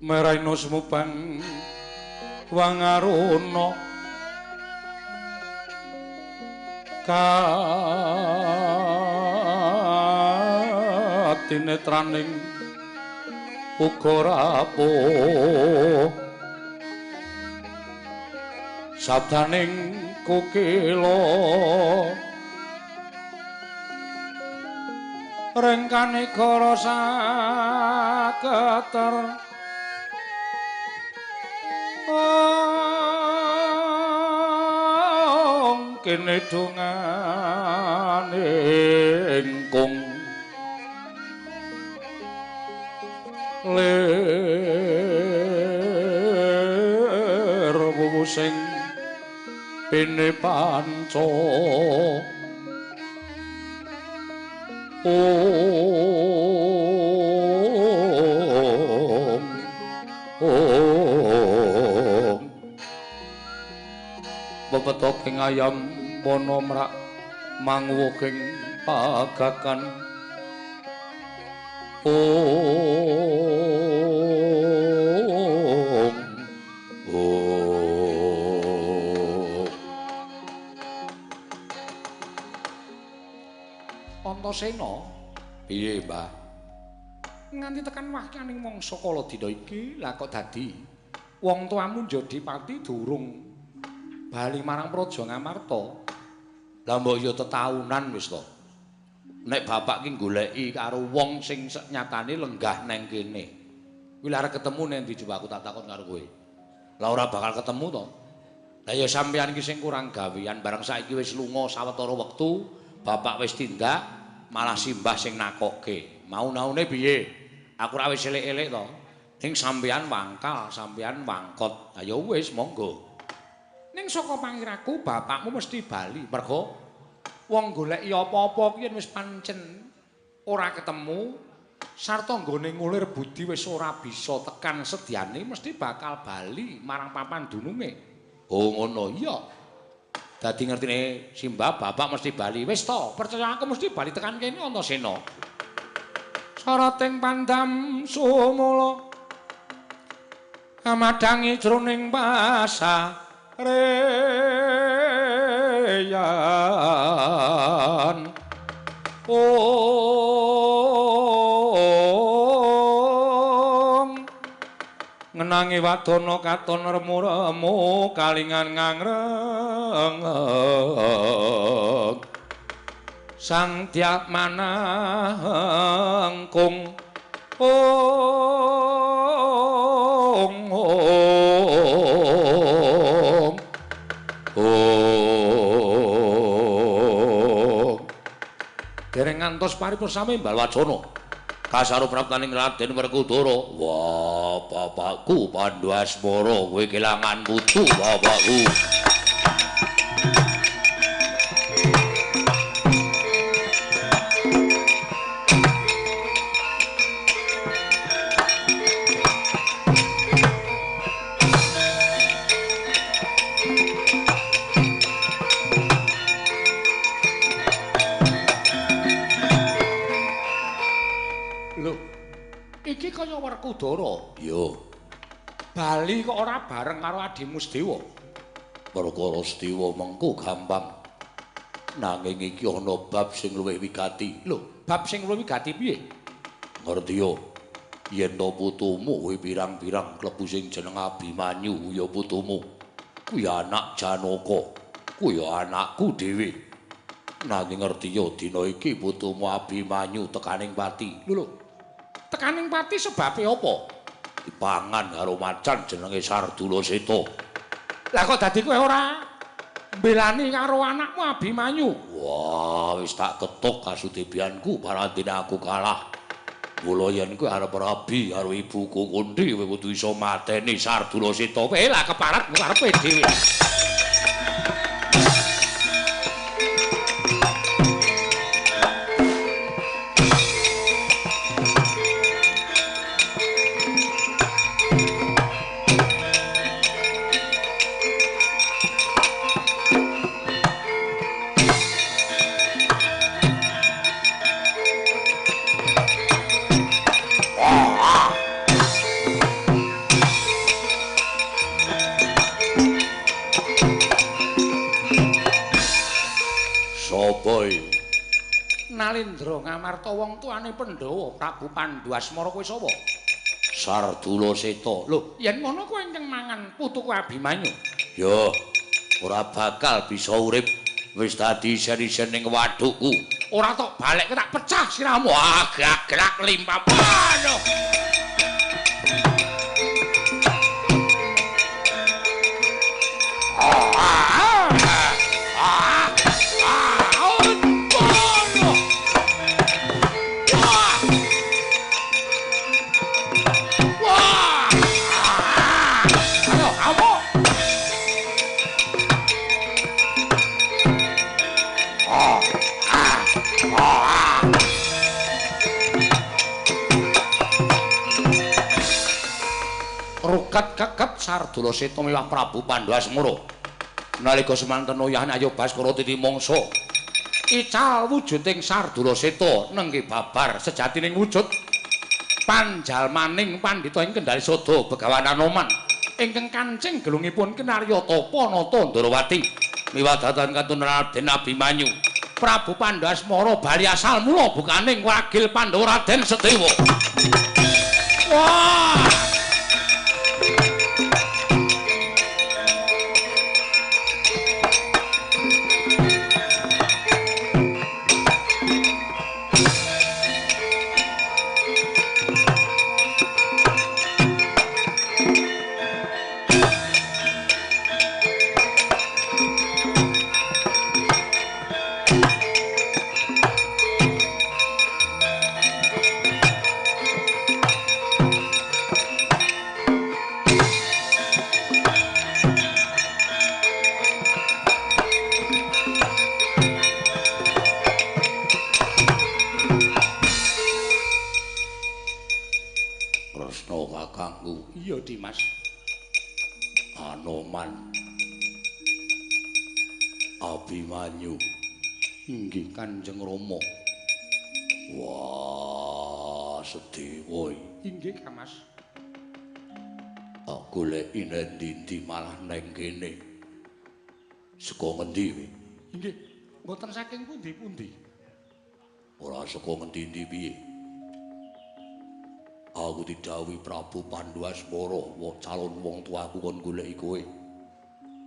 Meraino sumubang wangaruna katinetraning uga rapuh sabdaning kukila rengkane gara saketer kene dongane ingkung lir wuwu sing pene panca om om pepetoking ayam wana mrak manguwuhing pagakan om om. Antasena, piye Mbah? Nganti tekan wahyaning mangsa kala dina iki, lah kok dadi wong tuamu Jodipati durung bali marang Praja Ngamarta. Lah mbok ya tetaunan wis to. Nek bapak ki goleki karo wong sing nyatane lenggah neng kene. Kuwi lha arep ketemu neng ndi coba aku tak takon karo kowe. Lah ora bakal ketemu to. Lah ya sampeyan ki sing kurang gawean bareng saiki wis lunga sawetara wektu, bapak wis tindak malah simbah sing nakokke. Mau-naune piye? Aku ora wis elek-elek to. Ning sampeyan wangkal, sampeyan wangkot. Lah ya wis monggo. Ning saka pangiraku bapakmu mesti bali mergo wong goleki apa-apa kuwi yen wis pancen ora ketemu sarta nggone ngulir budi wis ora bisa tekan sedyane mesti bakal bali marang papan dununge. Oh ngono iya. Dadi ngertine simbah bapak mesti bali. Wis to, percaya aku mesti bali tekan kene Antasena. Sarating pandam sumula amadhangi jroning pasar reyan om Gemange wadana katon remu-remu kalingan ngangreng. Sang Dyah Manangkung ong ong ong. Dereng ngantos paripurna sami Balwacana. Kasaro praptaning Raden Werkudara. Wah, bapakku Pandhu Asmara kowe kelangan putu bapakku. Werkudara. Iya. Bali kok ora bareng karo adimu Sedewa. Perkara Sedewa mengko gampang. Nanging iki ana bab sing luwih wigati. Lho, bab sing luwih wigati piye? Ngerti yo. Yen to putumu kuwi pirang-pirang klebu sing jeneng Abimanyu ya putumu. Kuwi anak Janaka. Kuwi ya anakku dhewe. Nanging ngerti yo dina iki putumu Abimanyu tekaning pati. Lho lho. Tekaning pati sebabe apa? Dipangan karo macan jenenge Sardula Seta. Lah kok dadi kowe ora mbelani karo anakmu Abimanyu? Wah, wis tak ketuk kasudebianku parandene aku kalah. Mula yen kowe arep rabi karo ibuku Kunthi kowe kudu iso mateni Sardula Seta. Kowe lah keparat karepe dhewe. Nalindra Ngamarta wong tuane Pandhawa Prabu Pandhu Asmara kowe sapa? Sardula Seta. Lho, yen ngono kowe ingkang mangan putuku Abimanyu. Ya, ora bakal bisa urip. Wis dadi isen-isen ning wadukku. Ora tok balekke tak pecah sirahmu. Ah, gerak-gerak limpah. Aduh. Rukat keket Sardula Seta miwah Prabu Pandhu Asmara. Nalika semanten oyahan Ayo Baskara titi mangsa. Ical wujuding Sardula Seta nengke babar sejatining wujud panjalmaning pandhita ing Kendhali Sada Begawan Anoman ingkang kancing gelungipun kinarya tapa nata Ndrawati miwah datan katun Raden Abimanyu. Prabu Pandhu Asmara bali asal mula bukaning wagil Pandhawa Raden Sedewa. Wah! Iya, Dimas. Anoman Abimanyu. Inggih, Kanjeng Rama. Wah, Sedewa. Inggih, Kang Mas. Tak goleki endi-endi malah neng kene. Saka ngendi kowe? Inggih, mboten saking pundi-pundi. Ora saka ngendi-endi piye? Aku didhawuhi Prabu Pandhuasmara, wong calon wong tuaku kon goleki kowe.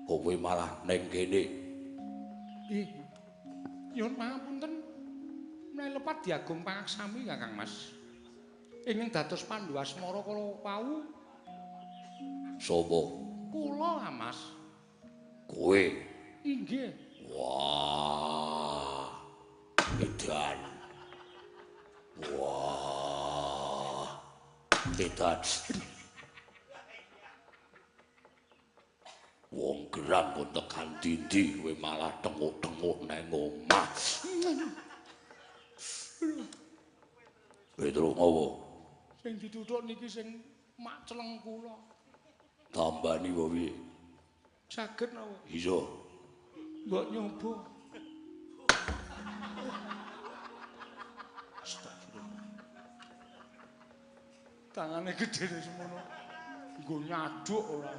Kok kowe malah ning kene? Ih. Nyuwun pangapunten. Menawi lepat diagung pangaksami Kakang Mas. Ingkang dados Pandhuasmara kala wau. Sapa? Kula, Mas. Kowe? Inggih. Wah. Edan. Wah. Edan. Wong gerang kon tekan dindi kowe malah tenguk-tenguk nang omah. Petro ngopo? Sing dituthuk niki sing mak celeng kula. Tambani wae piye? Saged napa? Iya. Mbok nyoba. Astagfirullah. Tangane gedhe semono. Nggo nyaduk ora.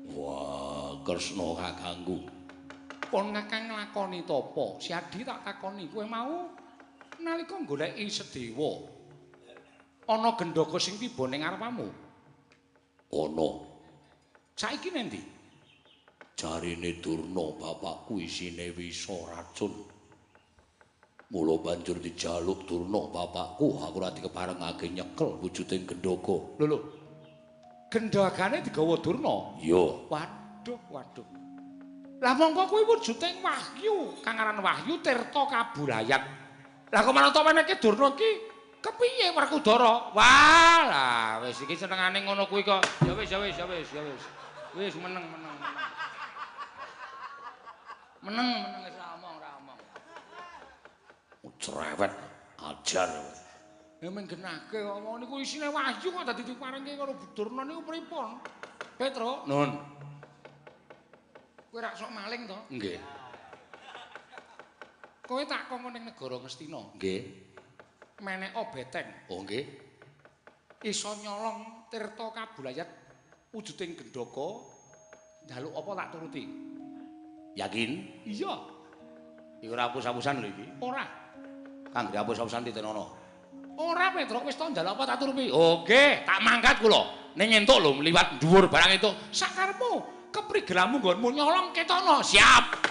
Wah, Kresna kakangku. Pon kakang nglakoni tapa? Siadi tak takoni kowe mau nalika goleki Sedewa. Ana gendhaga sing tiba ning ngarepamu? Ana. Saiki nendi? Jarine Durna bapakku isine wisa racun. Mula banjur dijaluk Durna bapakku, aku ora dikeparengake nyekel wujuding gendhaga. Lho lho. Gendhagane digawa Durna? Iya. Waduh, waduh. Lah mongko kuwi wujuding wahyu, kang aran wahyu tirta kabulayat. Lah kok manut meneke Durna ki kepiye Werkudara? Wah, lah wis iki senengane ngono kuwi kok. Ya wis, ya wis, ya wis, ya wis. Wis meneng, meneng. Meneng, meneng wis ora omong, ora omong. Cerewet ajar. Ya menggenake omong niku isine wahyu kok dadi diparengke karo Durna niku pripun? Petro, Nun. Kowe rak sok maling to? Nggih. Kowe tak kongkon ning negara Ngastina. Nggih. Meneka beteng. Oh nggih. Iso nyolong tirta kabulayat wujuding gendhaga. Njaluk apa tak turuti? Yakin? Iya. Iki ora apus-apusan lho iki. Ora. Kang apus-apusan titenono. Ora Petro wis to njaluk apa tak turuti. Oh nggih, tak mangkat kula. Ning entuk lho liwat dhuwur barang entuk. Sakarepmu keprigelamu nggonmu nyolong ketono. Siap.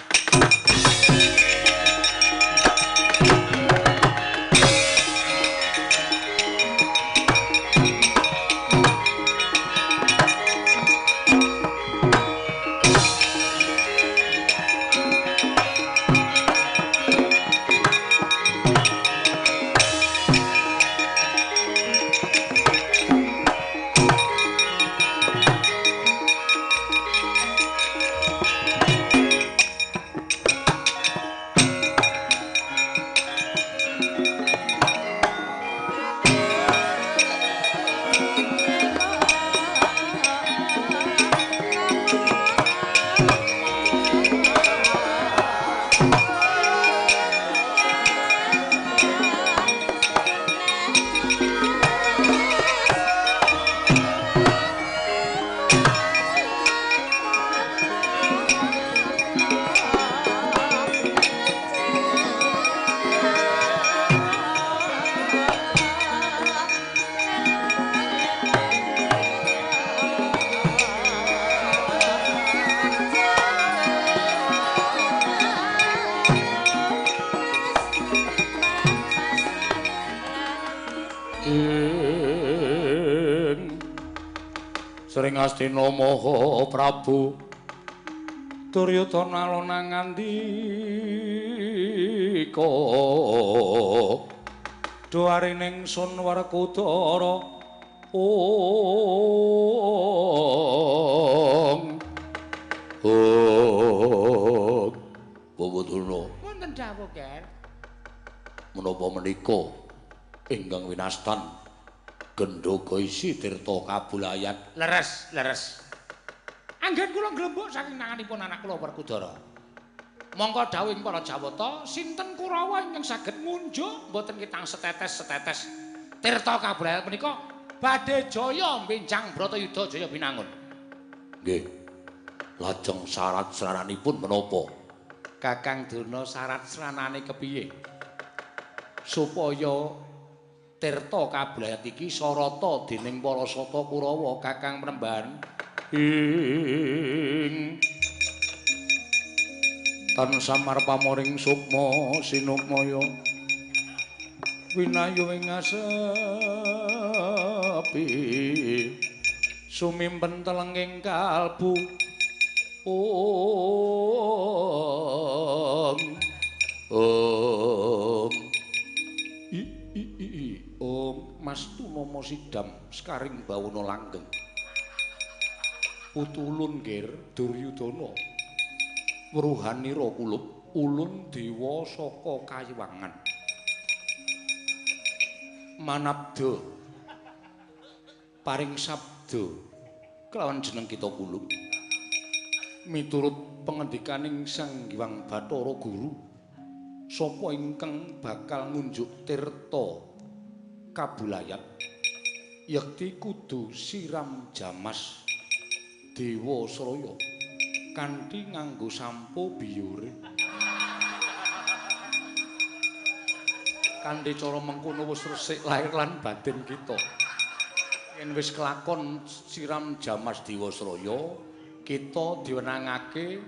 Sring Astina Maha Prabu Duryudana alona ngandika doarining sun Werkudara ong ong Bapak Durna wonten dawuh Ger menapa menika ingkang winastan gendhaga isi tirta kabulayat? Leres, leres. Anggen kula nglembuk saking tanganipun anak kula Werkudara. Mongko dawuhing para Jawata, sinten Kurawa ingkang saged ngunjuk mboten kitang setetes-setetes tirta kabulayat menika badhe jaya benjang Bratayuda jaya binangun. Nggih. Lajeng syarat srananipun menapa? Kakang Durna syarat sranane kepiye? Supaya Tirta kabulayat iki sarata dening para sata Kurawa Kakang Premban. Ing tan samar pamoring sukma sinukmaya winayu ing asepi sumimpen telenging kalbu. Om Om I I I Om Mas Tunomo Sidam sekaring bawono langgeng putulun ger Duryudana weruhanira kulup ulun dewa saka kayiwangan manabda paring sabda kelawan jeneng kita kulup miturut pengendikaning Sang Hyang Bathara Guru sapa ingkang bakal ngunjuk tirta kabulayat yekti kudu siram jamas dewa sraya kanthi nganggo sampo biyure. Kanthi cara mengkono wis resik lahir lan batin kita. Yen wis kelakon siram jamas dewa sraya, kita diwenangake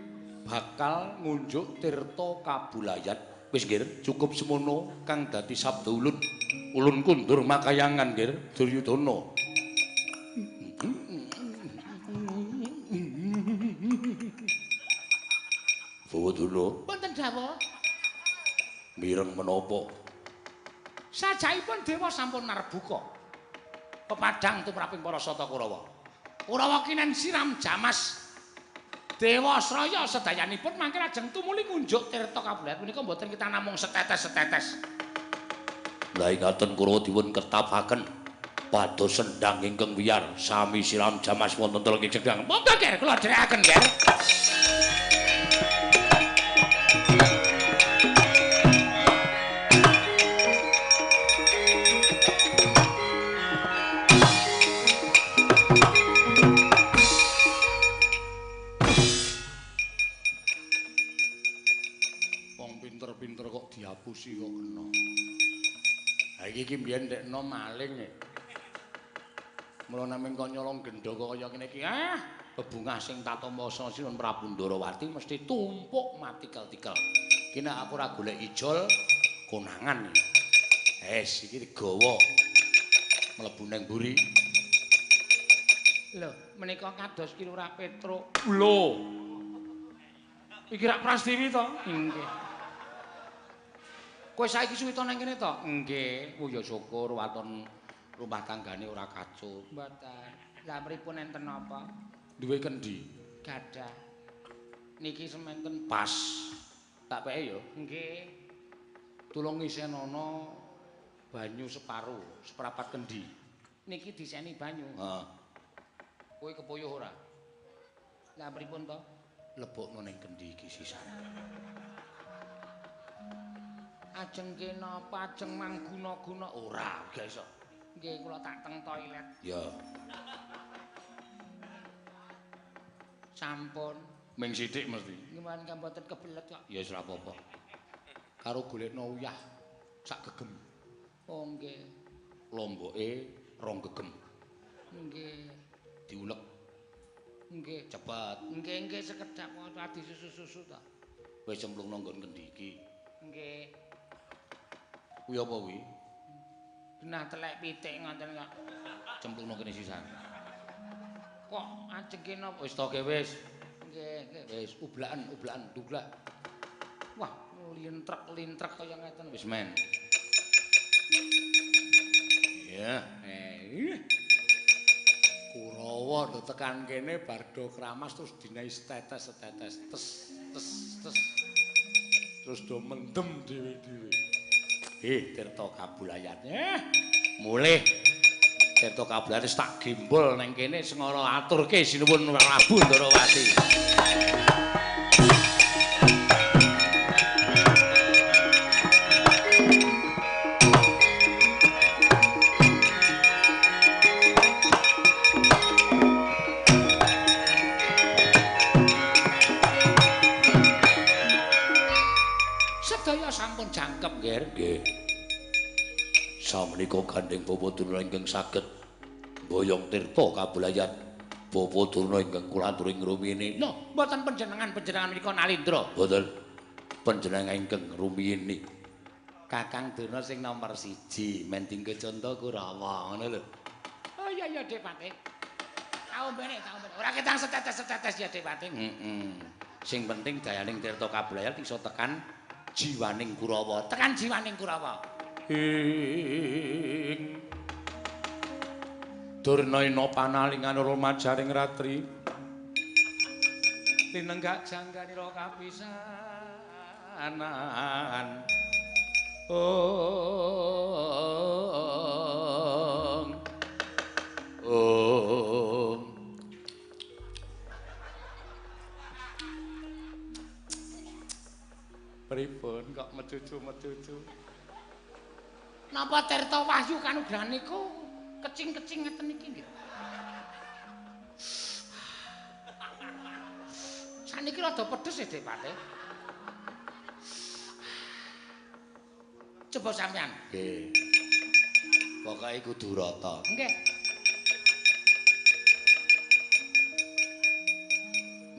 bakal ngunjuk tirta kabulayat. Wis nggih, cukup semono kang dadi sabda ulun. Ulun kundur makayangan nggih Duryudana. Bawadana. Wonten dawuh. Mireng menapa? Sajaipun dewa sampun narbuka pepadhang tumraping para sata Kurawa. Kurawa kinen siram jamas dewa sraya sedayanipun mangke lajeng tumuli ngunjuk tirta kabulayat punika mboten kita namung setetes-setetes. Lah ingaten Kurawa dipun ketapaken pados sendang ingkang wiyar sami siram jamas wonten telenging sendang. Monggo ger kula dherekaken ger. Pinter-pinter kok dihapusi kok kena. Ha iki mbiyen ndekno maling e. Mula naming kok nyolong gendha kok kaya ngene iki, bebungah sing tatampa Sinuwun Prabu Ndarawati mesti tumpuk mati tikel-tikel. Iki nek aku ora golek ijol konangan iki. Wes iki digawa mlebu nang mburi. Lho, menika kados Ki Lurah Petruk. Lho. Iki rak Prastiwi to? Nggih. Kowe saiki suwi to nang kene to? Nggih. Oh ya syukur waton rumah tanggane ora kacau. Mboten. Lah mripun enten napa? Duwe kendi. Gadah. Niki sementen pas. Tak peke ya? Nggih. Tulung isenono banyu separo, seprapat kendi. Niki diseni banyu. Heeh. Kowe kepuyuh ora? Lah pripun to? Lebokno ning kendi iki sisan. Ajeng kenapa ajeng mangguna-guna ora gak iso. Nggih kula tak teng toilet. Ya. Sampun. Ming sithik mesti. Nggih mboten mboten kebelet kok. Ya wis ora apa-apa. Karo golekno uyah sak gegem. Oh nggih. Lomboke rong gegem. Nggih. Diulek. Nggih. Cepet. Nggih nggih sekedhap kok adi susu-susu to. Wis cemplungno nggon kendi iki. Nggih. Kuwi apa kuwi? Genah telek pitik ngoten kok. Cemplungno kene sisan. Kok ajenge napa? Wis to ge wis. Nggih, nggih. Wis ublaken, ublaken, duglak. Wah, lintrek-lintrek kaya ngeten. Wis men. Ya, Kurawa do tekan kene bar do kramas terus dinehi setetes-setetes tes tes tes. Terus do mendem dhewe-dhewe. Tirta kabulayat. Mulih. Tirta kabulayat wis tak gembol nang kene sengara aturke sinuwun Prabu Ndarawati. Sedaya sampun jangkep, Nggih. Nggih. Samenika gandeng Bapak Durna ingkang saged mboyong tirta kabulayat. Bapak Durna ingkang kula aturi ngrumiyini. Lho, mboten panjenengan-panjenengan menika Nalindra. Mboten. Panjenengan ingkang ngrumiyini. Kakang Durna sing nomor 1, men dinggo conto Kurawa ngono lho. Oh iya iya Dik Patih. Taombene, taombene. Ora ketang setetes-setetes ya Dik Patih. Heeh. Sing penting dayaning tirta kabulayat iso tekan jiwaning Kurawa. Tekan jiwaning Kurawa. Ing Durna ina panalingan rumajaring ratri linenggak jangganira kapisanan. Ong Ong Pripun kok mecucu-mecucu? Napa tirta wahyu kanugrahan niku kecing-kecing ngeten iki nggih? Saniki rada pedes ya Dik Patih. Coba sampean. Nggih. Pokoke kudu rata. Nggih.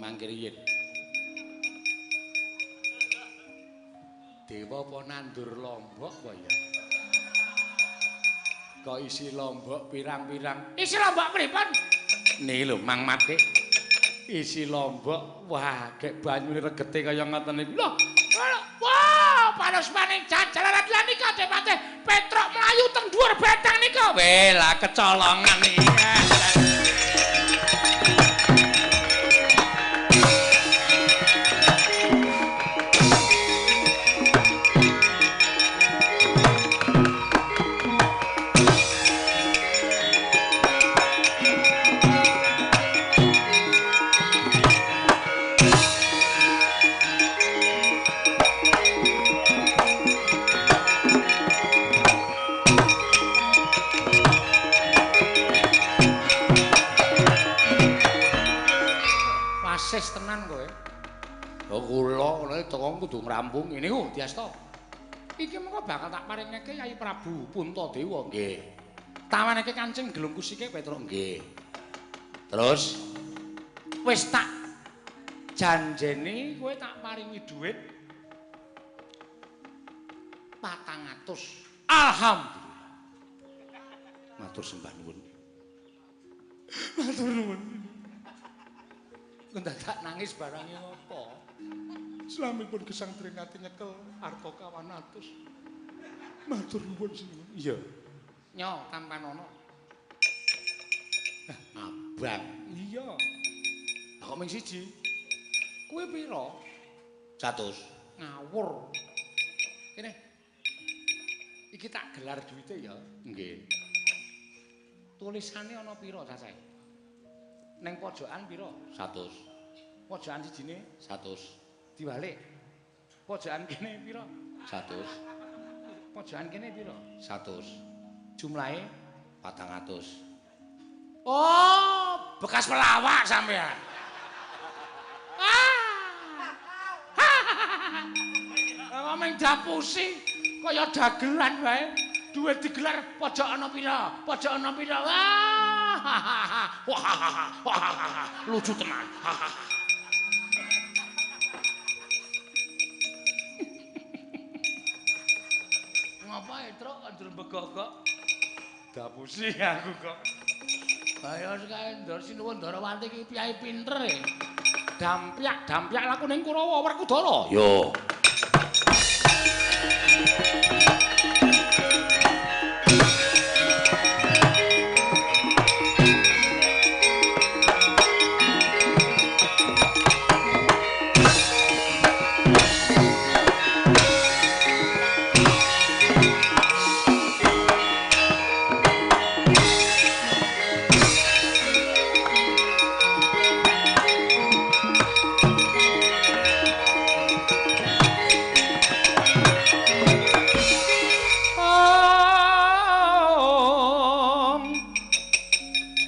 Mangke riyin. Dewa apa nandur lombok apa ya? Kok isi lombok pirang-pirang? Isi lombok pripun? Niki lho Mang Mate. Isi lombok, wah, gek banyune regete kaya ngoten niku. Lho, wah, panosmaning jajalaran lan nika Dik Patih, Petruk mlayu teng dhuwur beteng nika. Weh, lah kecolongan iki. Wasis tenan kowe. Lho kula ngono teko kudu ngrampungi niku Diasta. Iki mengko bakal tak paringake Yai Prabu Puntadewa. Nggih. Tawanake kancing gelung kusike Petruk. Nggih. Terus wis tak janjeni kowe tak paringi dhuwit 400. Alhamdulillah. Matur sembah nuwun. Matur nuwun. Dadak nangis barange ngopo? Selamipun gesang tringati nyekel arta 200. Matur nuwun sinuwun. Iya. Nyo tampanono. Abang. Iya. Lah kok ming siji? Kuwi pira? 100. Ngawur. Kene. Iki tak gelar duwite ya. Nggih. Tulisane ana pira cacahe? Neng pojokan pira? 100. Pojokan sijine 100. Diwalik. Pojokan kene pira? 100. Pojokan kene pira? 100. Jumlahe 400. Oh, bekas pelawak sampean. Ah. Lah meng dapusi kaya dagelan wae. Duit digelar pojok ana pira? Pojok ana pira? Wah. Wah, lucu tenan. Ngapa Truk andur begogok? Dapusi aku kok. Ayo sekae Ndor sinuwun Ndarawati iki piyayi pinter e. Dampyak, dampyak laku ning Kurawa Werkudara. Yo.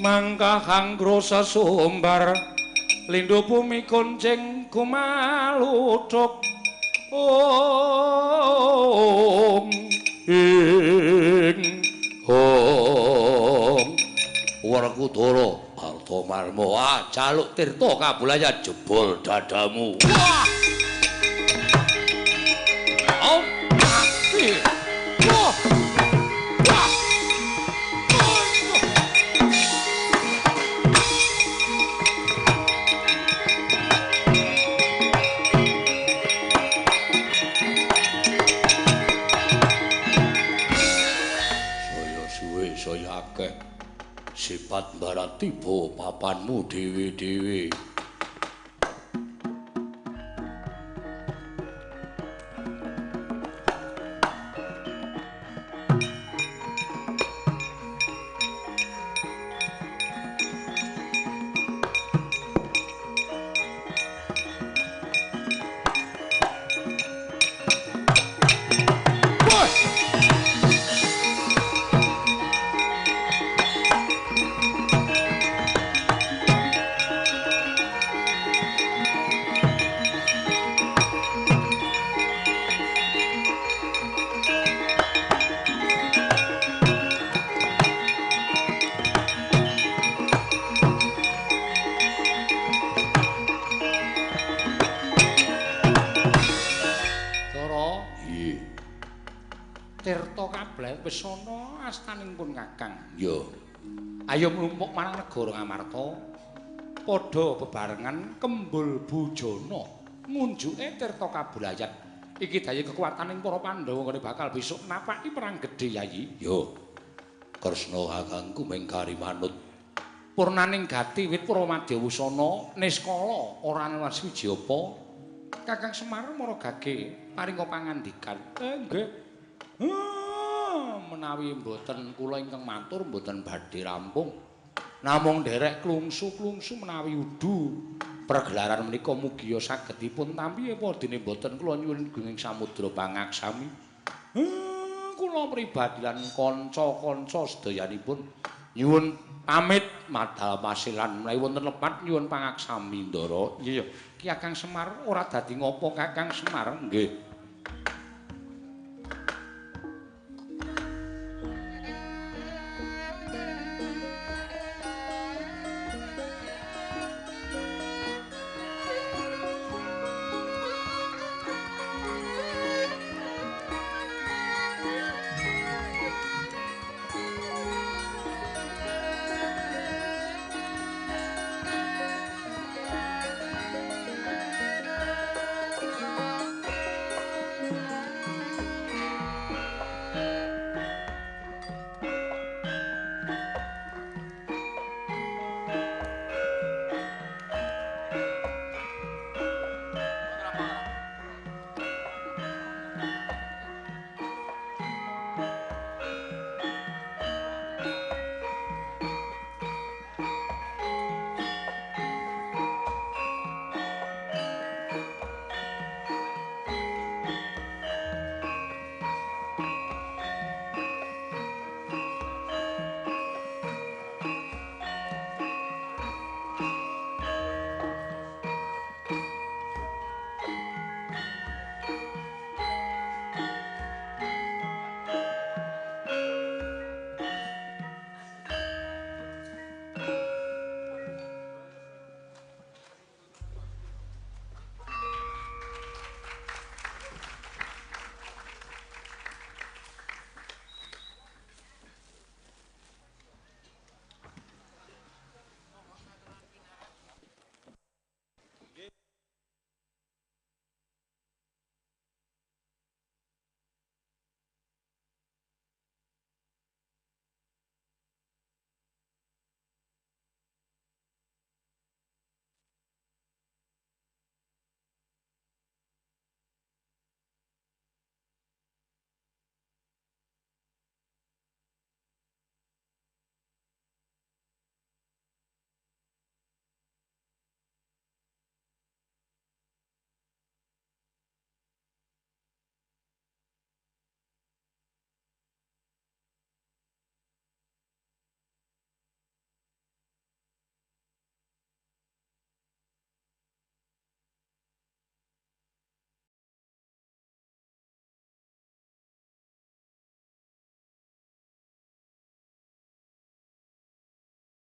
Mangkahang krosa sumbar lindhu bumi kuncing kumaluthuk. Om Hong Werkudara Artamarma ah jaluk tirta kabulayat jebol dadamu. Wah. Oh, mati. Wah. Wah. Saya suwe saya akeh. Sifat barat tiba papanmu dhewe-dhewe. Wis ana astaning pun Kakang. Ya. Ayo mlumpuk marang negara Ngamarta. Padha bebarengan kembul bujana ngunjuke tirta kabulayat. Iki daya kekuataning para Pandhawa nggone bakal besok napaki perang gedhe, Yayi. Ya. Kresna kakangku mengkari manut. Purnaning gati wit Purwamadya wusana niskala ora ana siji apa. Kakang Semar mara gage paringa pangandikan. Nggih. Menawi mboten kula ingkang matur mboten badhe rampung. Namung nderek klungsu-klungsu menawi udu pergelaran menika mugia saged dipun tampi apa dene mboten kula nyuwun gunging samudra pangaksami. Kula pribadi lan kanca-kanca sedayanipun nyuwun pamit madal pasilan menawi wonten lepat nyuwun pangaksami Ndara. Iya, Ki Kakang Semar ora dadi ngopo Kakang Semar? Nggih.